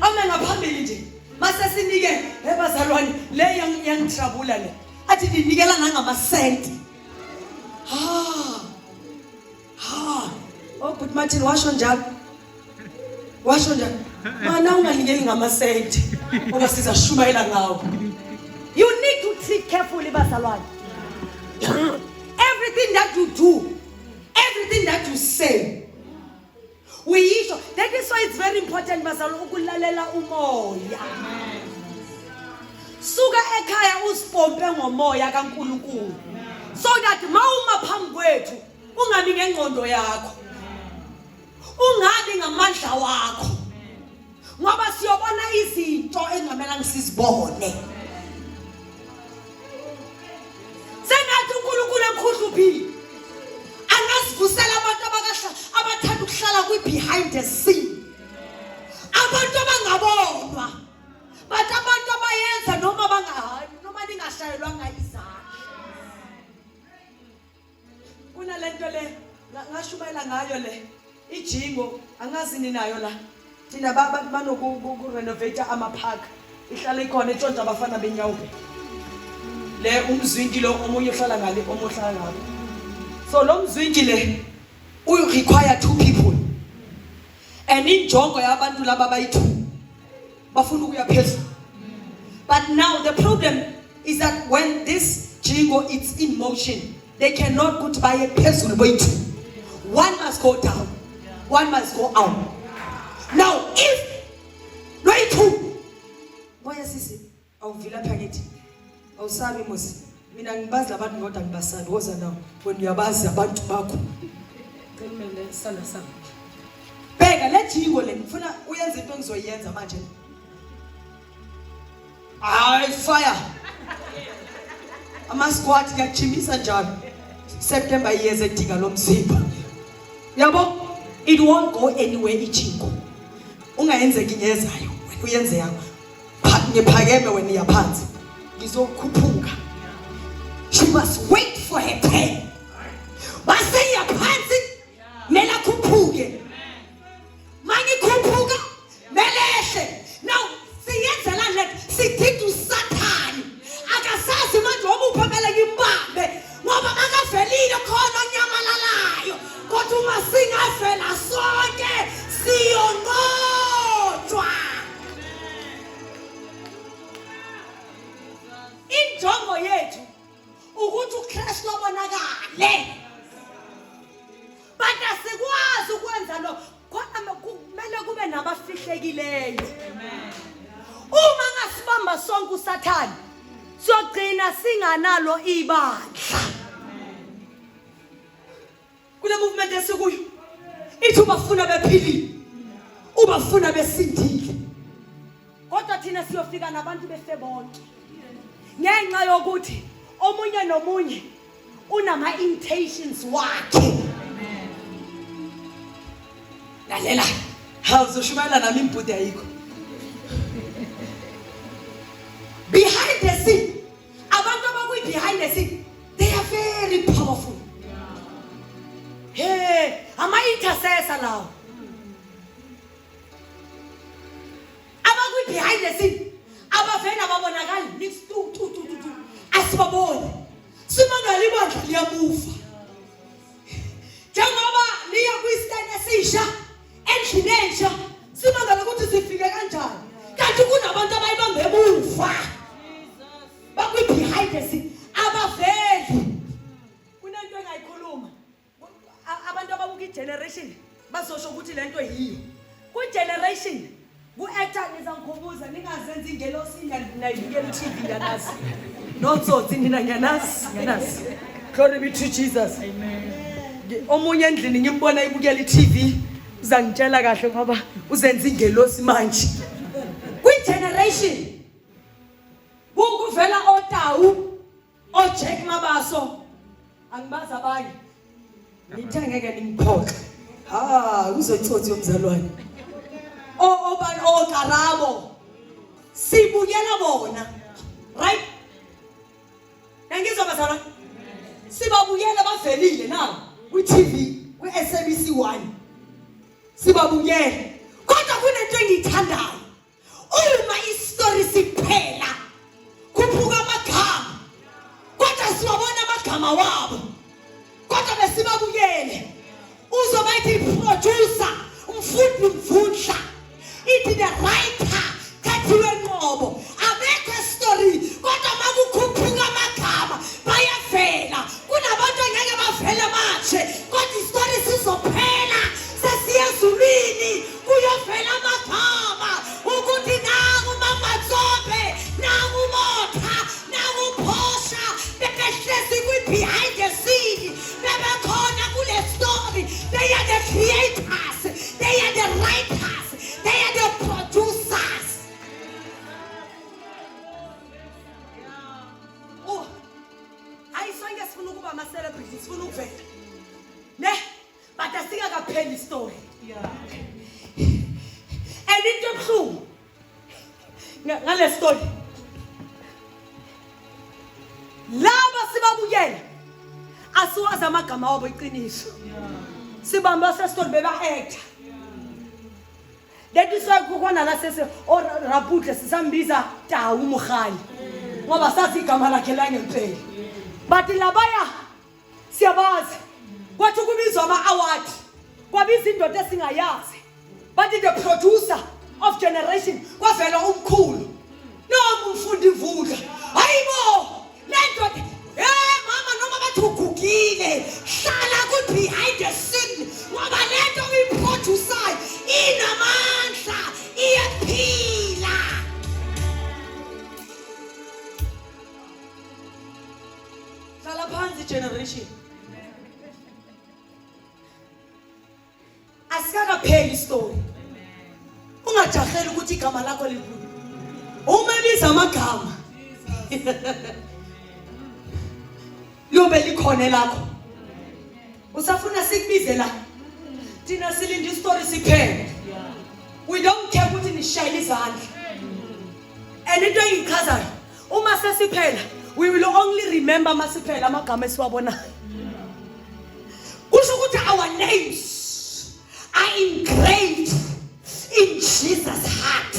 Ame ngaphambili nje. Mase sinike Hey bazalwane, le yangitrabula le. Athi ninikela nangamasenti. Ha. Ha. Oh but Martin washo njalo. Washo njalo. Mana unganikeli ngamasenti ngoba sizashumayela ngawo. You need to treat carefully bazalwane. Everything that you do, everything that you say, uyisho that is why it's very important bazalwane ukulalela umoya suka ekhaya uzipompe ngomoya kaNkuluNkulu so that mawuma phambi kwethu ungabi ngengqondo yakho ungabi ngamandla wakho ngoba siyobona izinto engamelanga sizibone sengathi uNkulunkulu emkhuhluphile angasivusela abantu abakahla abathanda ukuhlala kwi behind the scene abantu abangabonwa but abantu abayenza noma bangahayi noma ningashayelwanga izandla Kunalento le ngashumayela ngayo le ijingo angazi ninayo la thina abantu banokurenovate ama-park ihlala ikhona itshontsha abafana benyawupe le umzwinti lo omunye uhlala ngale omunye uhlala ngale so lo mzwinti le uyi-require two people and injongo yabantu laba bayi-two bafuna ukuya phezulu but now the problem is that when this jingo it's in motion they cannot ukuthi baye phezulu boyi-two one must go down one must go out now if loyi-two moya sisi awuvila phakathi awusabi musi mina ngibazi labantu kodwa ngibasabi woza nawo wena uyabazi abantu bakho Cela sami. Bheka le jingo le ngifuna uyenze into engizoyenza manje. Hayi fire. Ama squat ngiyakujimisa njalo. September iyeze edinga lo mzimba. Yabo it won't go anywhere ijingo. Ungayenzeki ngezayo wena uyenze yakho. Ngiphakeme wena iyaphansi. Ngizokhuphuka. She must wait for her turn. Waseyaphansi mele akhuphuke mangikhuphuka mele ehle now siyenzelani le sidida usathane akasazi manje omuphi mele ngimbambe ngoba makavelile khona onyamalalayo kodwa uma singavela sonke siyonqotshwa injongo yethu ukuthi uKristu abonakale but asikwazi ukwenza lo khona kumele kube nabafihlekileyo uma ngasibamba sonke usathane siyogcina singanalo ibandla kule movement esikuyo ithi ubafuna bephilile ubafuna besindile kodwa thina siyofika nabantu befe bonke ngenxa yokuthi omunye nomunye unama intentions wakhe lalela hawu uzoshumayela nami imbhuti ayikho behind the scene abantu abakwi behind the scene they are very powerful hey ama intercessor lawo abakwi behind the scene abavele ababonakali nix tu tu tu tu asibaboni simangala ibandla liyamuva njengoba liya kwistand esisha endlini entsha simangala ukuthi sifike kanjani kanti kunabantu abayibambe emuva bakwi-behind the scene abaveli kunento engayikhuluma abantu ababuka i-generation bazosho ukuthi le nto yiyo kwi-generation ku-actor nizangikhumbuza ningazenzi ingelosi nayibukela i-tv ngiyanazi notsotsi nina ngiyanazi ngiyanazi glory be to jesus omunye endlini ngimbona ibukela i-tv uzangitshela kahle ngoba uzenza ingelosi manje kwi-generation kuvela otawu oJack Mabaso angibazi abanye ngithe ngeke ningiphoxe ha uzotsotsi yomzalwane o obani okarabo sibukela bona right nangizwa bazalwane sibabukela bavelile na kwi-TV kwi-SABC 1 sibabukele kodwa kunento engiyithandayo uma isitori siphela amagama wabo kodwa besibabukele uzoba ithi producer umfundi mvundla ithi the writer Khathiwe Nqobo abekho story kodwa makukhuphuka amagama bayavela kunabantu engeke bavele manje kodwa istory sizophela sesiya ezulwini kuyovela amagama ukuthi nangu Mamatsope nangu Motha nangu Phosha bebehlezi kwi-behind the scene bebekhona kule story they are the creators they are the writers they are the producers oh hayi sonke sifuna ukuba ama-celebrity sifuna ukuvela ne but asingakapheli story yeah. And into ebuhlungu ngale story laba sibabukele asiwazi amagama wabo iqiniso sibamba sesitori beba-actor that is why kukhona la sese or raputle sisambiza tawu murhali ngoba sazi igama lakhe langempela but labaya siyabazi kwathi kubizwa ama-award kwabiza indoda esingayazi bathi the producer of generation kwavela umkhulu noma umfundi mvundla hayibo le ndoda hey mama noma bathi ugugile hlala ku-behind the scene ngoba le nto uyiprodusayo inamandla iyaphila hlala phansi generation asikakapheli story ungajaheli ukuthi igama lakho likhulu uma ebiza amagama liyobe likhona lakho usafuna sikubize la thina silinde istory siphele we don't care ukuthi nishayele izandla and into engichazayo uma sesiphela we will only remember masiphela amagama esiwabonayo kusho ukuthi our names are engraved in Jesus heart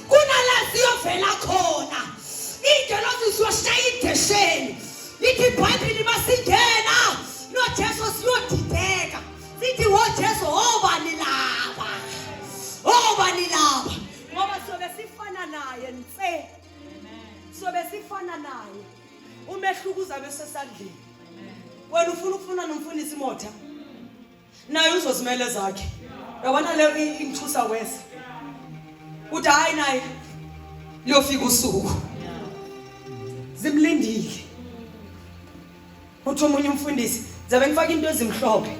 kunala siyovela khona ingelosi siyoshaya idesheni lithi ibhayibheli masingena nojesu siyodideka sithi wojesu obani laba obani laba ngoba sobe sifana naye nse sobe sifana naye umehluko uzabe sesandleni wena ufuna ukufuna nomfundisi imotha naye uzozimela ezakhe yabona leyo ingithusa wese uthi hayi naye liyofika usuku zimlindile uthi omunye umfundisi zabe ngifaka into ezimhlophe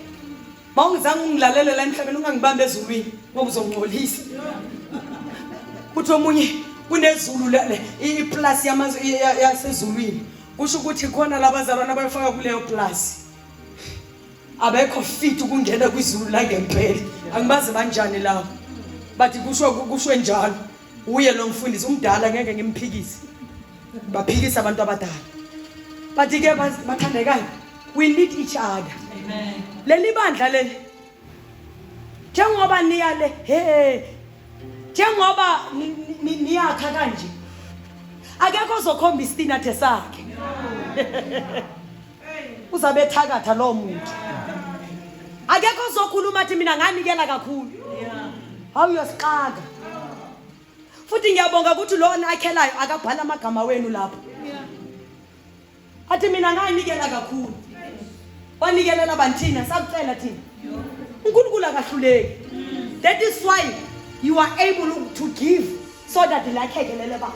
mawungizange ungilalele la emhlabeni ungangibambi ezulwini ngoba uzongcolisa uthi omunye kunezulu iplasi yasezulwini kusho ukuthi khona labazalwane abayofaka kuleyo plasi abekho fit ukungena kwizulu langempela angibazi banjani labo bathi kusho kusho njalo uye lo mfundisi umdala ngeke ngimphikise baphikisa abantu abadala but ke bathandekayo we need each other amen leli bandla leli njengoba niya le he njengoba niyakha kanje akekho ozokhomba isitinathe sakhe uzabe ethakatha lowo muntu akekho ozokhuluma athi mina nganikela kakhulu hawu uyosixaka futhi ngiyabonga ukuthi lona akhelayo akabhala amagama wenu lapho athi mina nganikela kakhulu wanikelela banthina sakucela thina uNkulunkulu akahluleki that is why you are able to give so that lakheke lele ba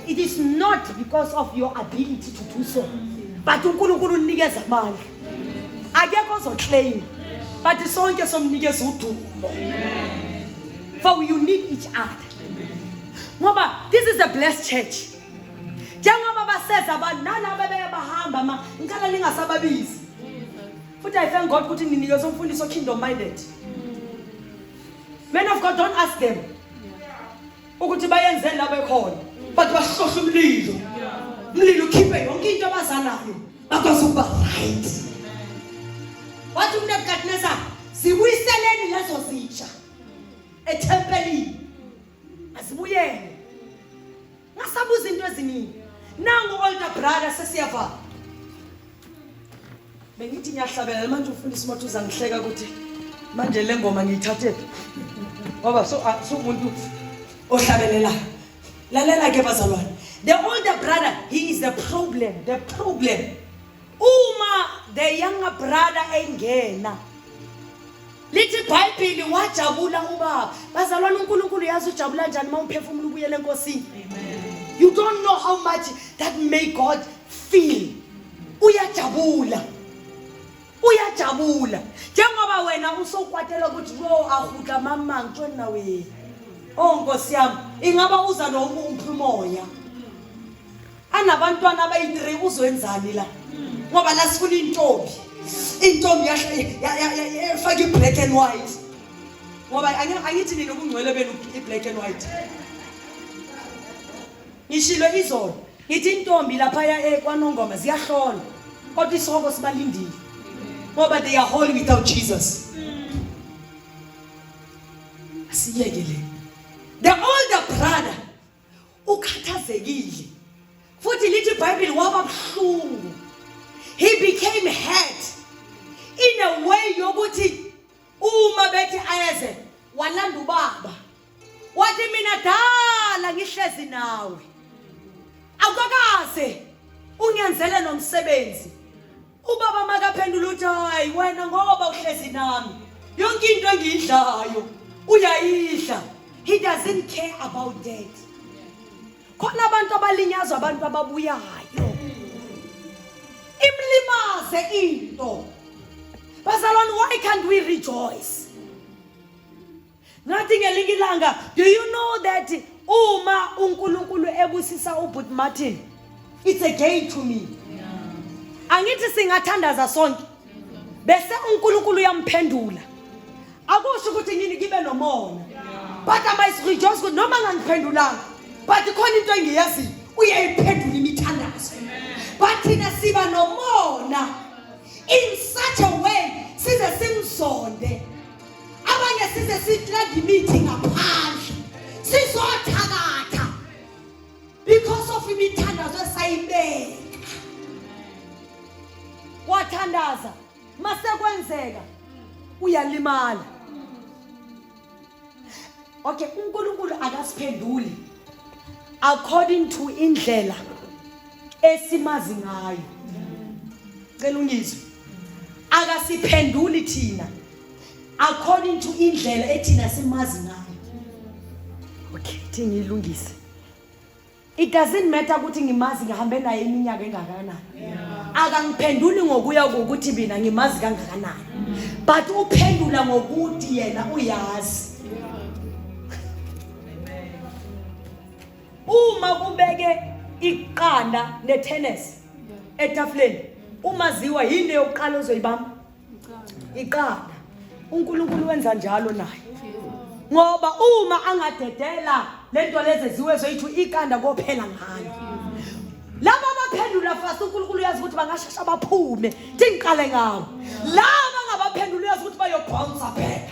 it is not because of your ability to do so but uNkulunkulu unikeza amandla akekho ozoclaim but sonke somnikeza udumo for you need each other ngoba this is a blessed church njengoba baseza abantu nalaba beye bahamba ma ngicela ningasababizi futhi i thank god ukuthi ninikeze umfundisi o-kingdom minded men of god don't ask them ukuthi bayenzeni la bekhona but bahlohla umlilo umlilo ukhiphe yonke into abazanayo bakwazi ukuba right wathi uNebukadnezar zibuyiseleni lezo zitsha ethempelini azibuyele ngasabuza into eziningi nangu older brother sesiyavala Bengithi ngiyahlabela manje umfundisi Motha uzangihleka ukuthi manje le ngoma ngiyithathephi ngoba so sumuntu ohlabelelayo. Lalela ke bazalwane. The older brother, he is the problem, the problem. Uma the younger brother engena lithi iBhayibheli wajabula ubaba. Bazalwane uNkulunkulu yazi ujabula njani uma umphefumulo ubuyele eNkosini. You don't know how much that may God feel. Uyajabula. Uyajabula. Njengoba wena usokwatela ukuthi lo ahudla mama ngitshona wena. Oh Nkosi yami, ingaba uza nomuphi umoya? Anabantwana abayi-3 uzoyenzani la? Ngoba la sifuna intombi. Intombi yafaka i-black and white. Ngoba angithi nina ubungcwele benu i-black and white. Ngishilo izolo ngithi intombi laphaya ekwaNongoma ziyahlola kodwa isihogo sibalindile ngoba they are holy without Jesus. Asiyeke le. The older brother ukhathazekile futhi lithi iBhayibheli waba buhlungu. He became hurt in a way yokuthi uma bethi ayeze walanda ubaba wathi mina dala ngihlezi nawe awukakaze ungenzele nomsebenzi ubaba makaphendula uthi hayi wena ngoba uhlezi nami yonke into engiyidlayo uyayidla. He doesn't care about that. Khona abantu abalinyazwa abantu ababuyayo, imlimaze into. Bazalwane, why can't we rejoice? Ngathi ngelinye ilanga, do you know that uma uNkulunkulu ebusisa uBut Martin, it's a gain to me. Angithi singathandaza sonke bese uNkulunkulu uyamphendula. Akusho ukuthi ngini ngibe nomona, but I must rejoice ukuthi noma ngangiphendulanga, but khona into engiyaziyo, uyayiphendula imithandazo. But thina siba nomona in such a way size simzonde abanye, size sitlanda imithi ngaphandle sizothakatha because of imithandazo esayibeka. Wathandaza, masekwenzeka uyalimala. Okay, uNkulunkulu akasiphenduli according to indlela esimazi ngayo. Cela ungizwe, akasiphenduli thina according to indlela ethina simazi ngayo. Okay, thi ngiyilungise. It doesn't matter ukuthi ngimazi ngihambe naye iminyaka engakanani, akangiphenduli ngokuya ngokuthi mina ngimazi kangakanani, but uphendula ngokuthi yena uyazi. Uma kubeke iqanda netennis etafuleni, umaziwa yini yokuqala ozoyibamba? Iqanda. UNkulunkulu wenza njalo naye, ngoba uma angadedela lento lezi ziwe zoyithu iqanda kophela ngalo. Laba abaphendula fast, uNkulunkulu uyazi ukuthi bangashesha baphume, thi ngiqale ngawo. Laba angabaphendula, uyazi ukuthi bayobounce back.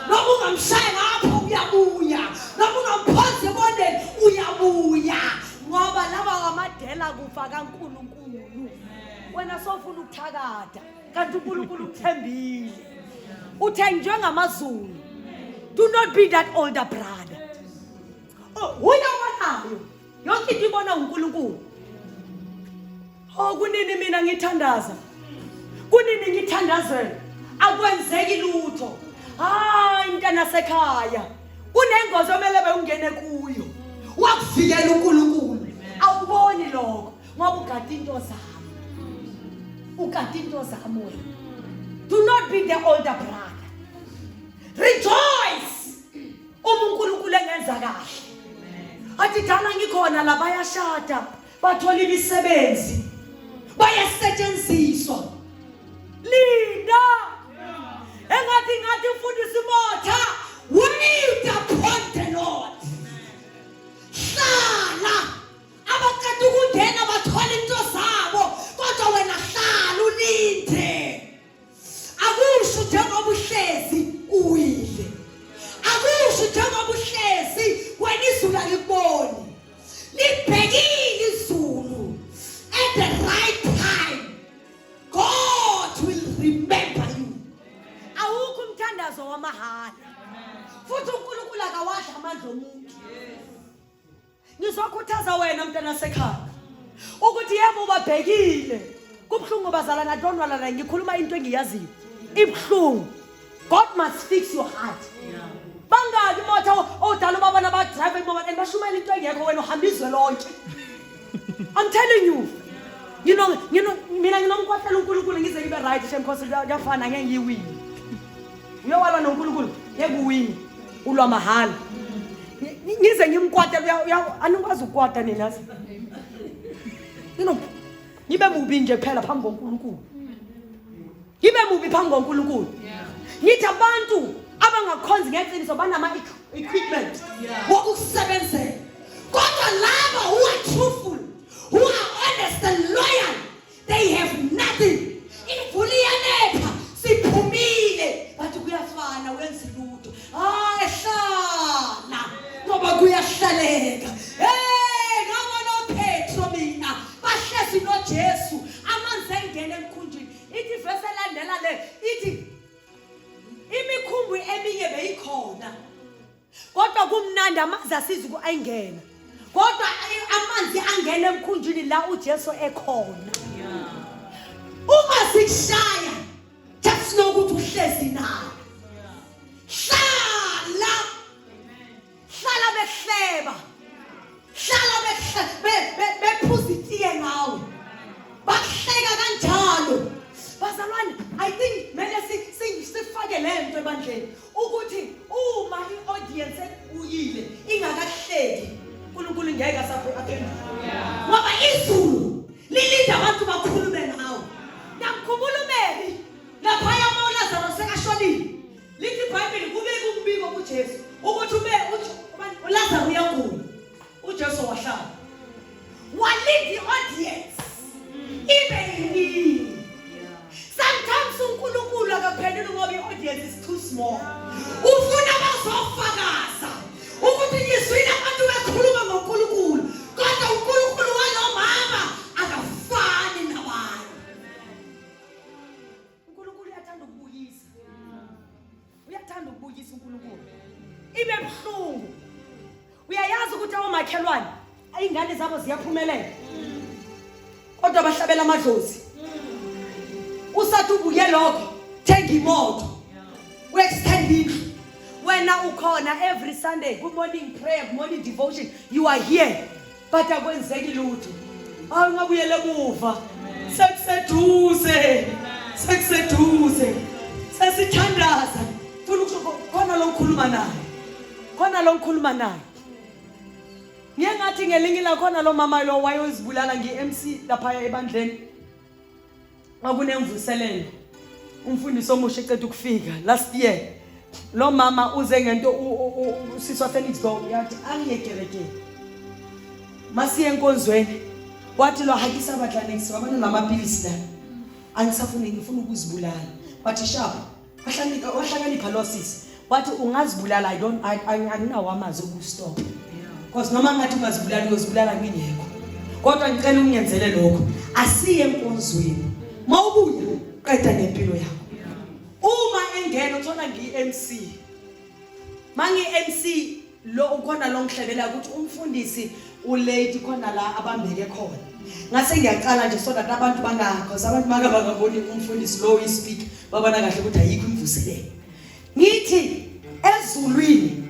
Noma ungamshaya ngapho uyabuya, noma ungamphonsa ebondeni uyabuya, ngoba laba ngamadela kufa kaNkulunkulu. Wena sofuna ukuthakatha kanti uNkulunkulu uthembile, uthenjwe ngamazulu. Do not be that older brother. Oh, uye obonayo yonke into ibona uNkulunkulu. Oh, kunini mina ngithandaza, kunini ngithandazela, akwenzeki lutho. Hayi mntana sekhaya, kunengozi omele bewungene kuyo, wakuvikela uNkulunkulu. Awuboni lokho ngoba ugada into zami, ugada into zami wena. Do not be the older brother. Rejoice uma uNkulunkulu engenza kahle. Athi dala ngikhona la, bayashada, bathola imisebenzi, bayasetshenziswa. Linda engathi ngathi ufundisa imotha. Wait upon the Lord. Hlala. Abaqeda ukungena bathola into zabo, kodwa wena hlala ulinde. Akusho njengoba uhlezi uwile, akusho njengoba uhlezi wena izulu alikuboni. Libhekile izulu. At the right time God will Ngikhuthaza wena mntana sekhaya ukuthi yebo ubabhekile. Kubuhlungu bazalana don't walala ngikhuluma into engiyaziyo. Ibuhlungu. God must fix your heart. Bangaki imoto odala ubabona ba drive imoto and bashumayela into engekho wena uhamba izwe lonke. I'm telling you. You know, you know mina nginomkwatela uNkulunkulu ngize ngibe right shem cause kuyafana ngeke ngiyiwini. Uyowalwa noNkulunkulu ngeke uwini. Ulwa mahhala. Ngize ngimkwatele uya anikwazi ukukwata nina yazi. You know, ngibe mubi nje kuphela phambi koNkulunkulu. Ngibe mubi phambi koNkulunkulu. Ngithi abantu abangakhonzi ngeqiniso banama equipment wokusebenzela. Kodwa laba who are truthful, who are honest and loyal, they have nothing. Imvula iyanetha, siphumile, but kuyafana wenza lutho. Hayi hlala ngoba kuyahlaleka. Hey, ngabona oPetro mina bahlezi noJesu amanzi engena emkhunjini. Ithi verse elandela le ithi imikhumbi eminye beyikhona kodwa kumnandi amanzi asizi ayingena kodwa amanzi angena emkhunjini la uJesu ekhona uma sikushaya just know ukuthi uhlezi naye hlala hlala behleba hlala bephuza itiye ngawe bakuhleka kanjalo bazalwane i think mele sifake le nto ebandleni ukuthi uma i-audience ekubuyile ingakahleki uNkulunkulu ngeke asaphendule ngoba izulu lilinde abantu bakhulume ngawe ngiyamkhumbula uMary laphaya uma uLazaro sekashonile Lithi iBhayibheli kubeka umbiko kuJesu ukuthi ube uLazaru uyagula. UJesu wahlala. Walinda i-audience ibe yiningi. Sometimes uNkulunkulu akaphenduli ngoba i-audience is too small. Ufuna bazofakaza ukuthi ngizwile abantu bekhuluma ngoNkulunkulu kodwa uNkulunkulu walomama akafani nabanye. uNkulunkulu uyathanda ukubuyisa uyathanda ukubuyisa uNkulunkulu ibe buhlungu uyayazi ukuthi awomakhelwane ingane zabo ziyaphumelela kodwa bahlabela amadlozi usathi ubuye lokho thenga imoto uextend indlu wena ukhona every sunday good morning prayer good morning devotion you are here but akwenzeki lutho hayi ungabuyele emuva sekuseduze sekuseduze sesithandaza funa ukusho khona lo ngikhuluma naye khona lo ngikhuluma naye ngiye ngathi ngelinye la khona lo mama lo wayozibulala ngi-MC lapha ebandleni kwakunemvuselelo umfundisi omusha eceda ukufika last year lo mama uze ngento usisi wasenext door yathi angiye kerekeni masiye enkonzweni wathi lo hakisa batla next wabana namapilisi la angisafuni ngifuna ukuzibulala wathi sharp Wahlakanipha wahlakanipha lo sisi. Wathi ungazibulala I don't anginawo amazwi okustop. Because noma ngathi ungazibulala uyozibulala ngingekho. Kodwa ngicela ungenzele lokho. Asiye enkonzweni. Mawubuya qeda ngempilo yakho. Uma engena uthola ngiyi MC. Mangi MC lo ukhona lo ngihlebela ukuthi umfundisi ulate khona la abambeke khona ngase ngiyaqala nje so that abantu bangakho abantu maka bangaboni umfundisi lo uyi-speak babona kahle ukuthi ayikho imvuselelo ngithi ezulwini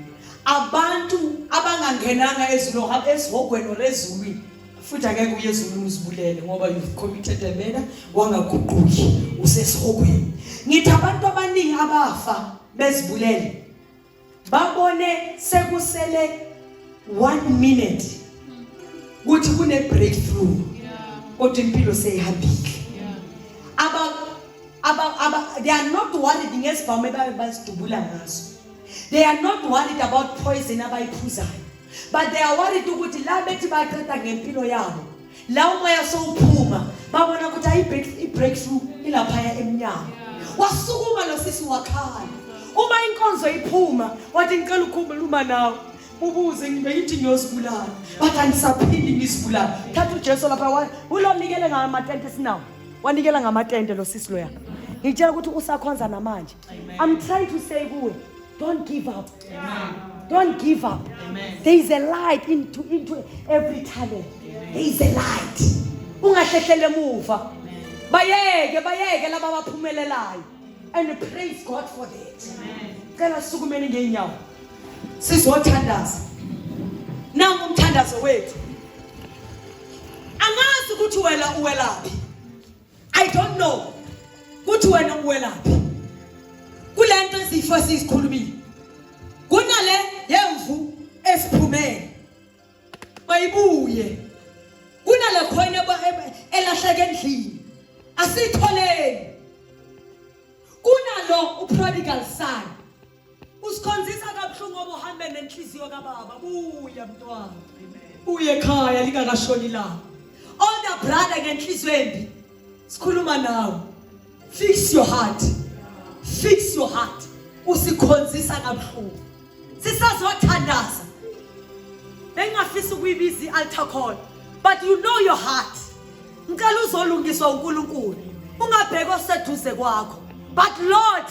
abantu abangangenanga ezulwini esihogweni or ezulwini futhi angeke uye ezulwini uzibulele ngoba you've committed a murder wangaguquki usesihogweni ngithi abantu abaningi abafa bezibulele babone sekusele 1 minute ukuthi kune breakthrough kodwa impilo seyihambile aba aba aba they are not worried ngezibhamu ebabe bazidubula ngazo they are not worried about poison abayiphuzayo but they are worried ukuthi la bethi baqeda ngempilo yabo la umoya sowuphuma babona ukuthi ayi i-breakthrough ilaphaya emnyango wasukuma lo sisi wakhala uma inkonzo iphuma wathi ngicela ukukhuluma nawe ubuze ngibengithi ngiyozibulala but angisaphindi ngizibulala thatha uJesu lapha ulonikele ngamatente sinawo wanikela ngamatente lo sisi loya ngitshela ukuthi usakhonza namanje i'm trying to say kuwe don't give up Amen. Don't give up. There is a light into every tunnel. There is a light. Ungahlehlele emuva. Bayeke, bayeke laba abaphumelelayo. And praise God for that. Cela sukumeni ngeenyawo. Sizothandaza. Nangu umthandazo wethu. Angazi ukuthi wena uwelaphi. I don't know ukuthi wena uwelaphi. Kulento ezifo sizikhulumile. Kunale yemvu esiphumele. Mayibuye. Kunale coin elahleke endlini. Asitholeni. Kunalo uprodigal son. Usikhonzisa kabuhlungu ngoba uhambe nenhliziyo kababa. Buya mntwana. Buye ekhaya lingakashoni ilanga. Older brother ngenhliziyo embi. Sikhuluma nawe. Fix your heart. Fix your heart. Usikhonzisa kabuhlungu. Sisazothandaza. Bengingafisa ukuyibiza i-altar call, but you know your heart. Ngicela uzolungiswa uNkulunkulu. Ungabheki oseduze kwakho. But Lord,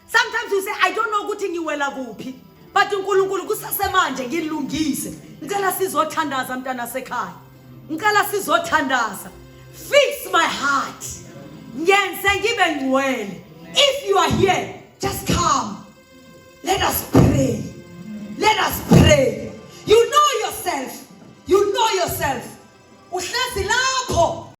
sometimes you say, I don't know ukuthi ngiwela kuphi. But uNkulunkulu kusasemanje ngilungise. Ngicela sizothandaza mntana sekhaya. Ngicela sizothandaza. Fix my heart. Ngenze ngibe ngcwele. If you are here, just come. Let us pray. Let us pray. You know yourself. You know yourself. Uhlezi lapho.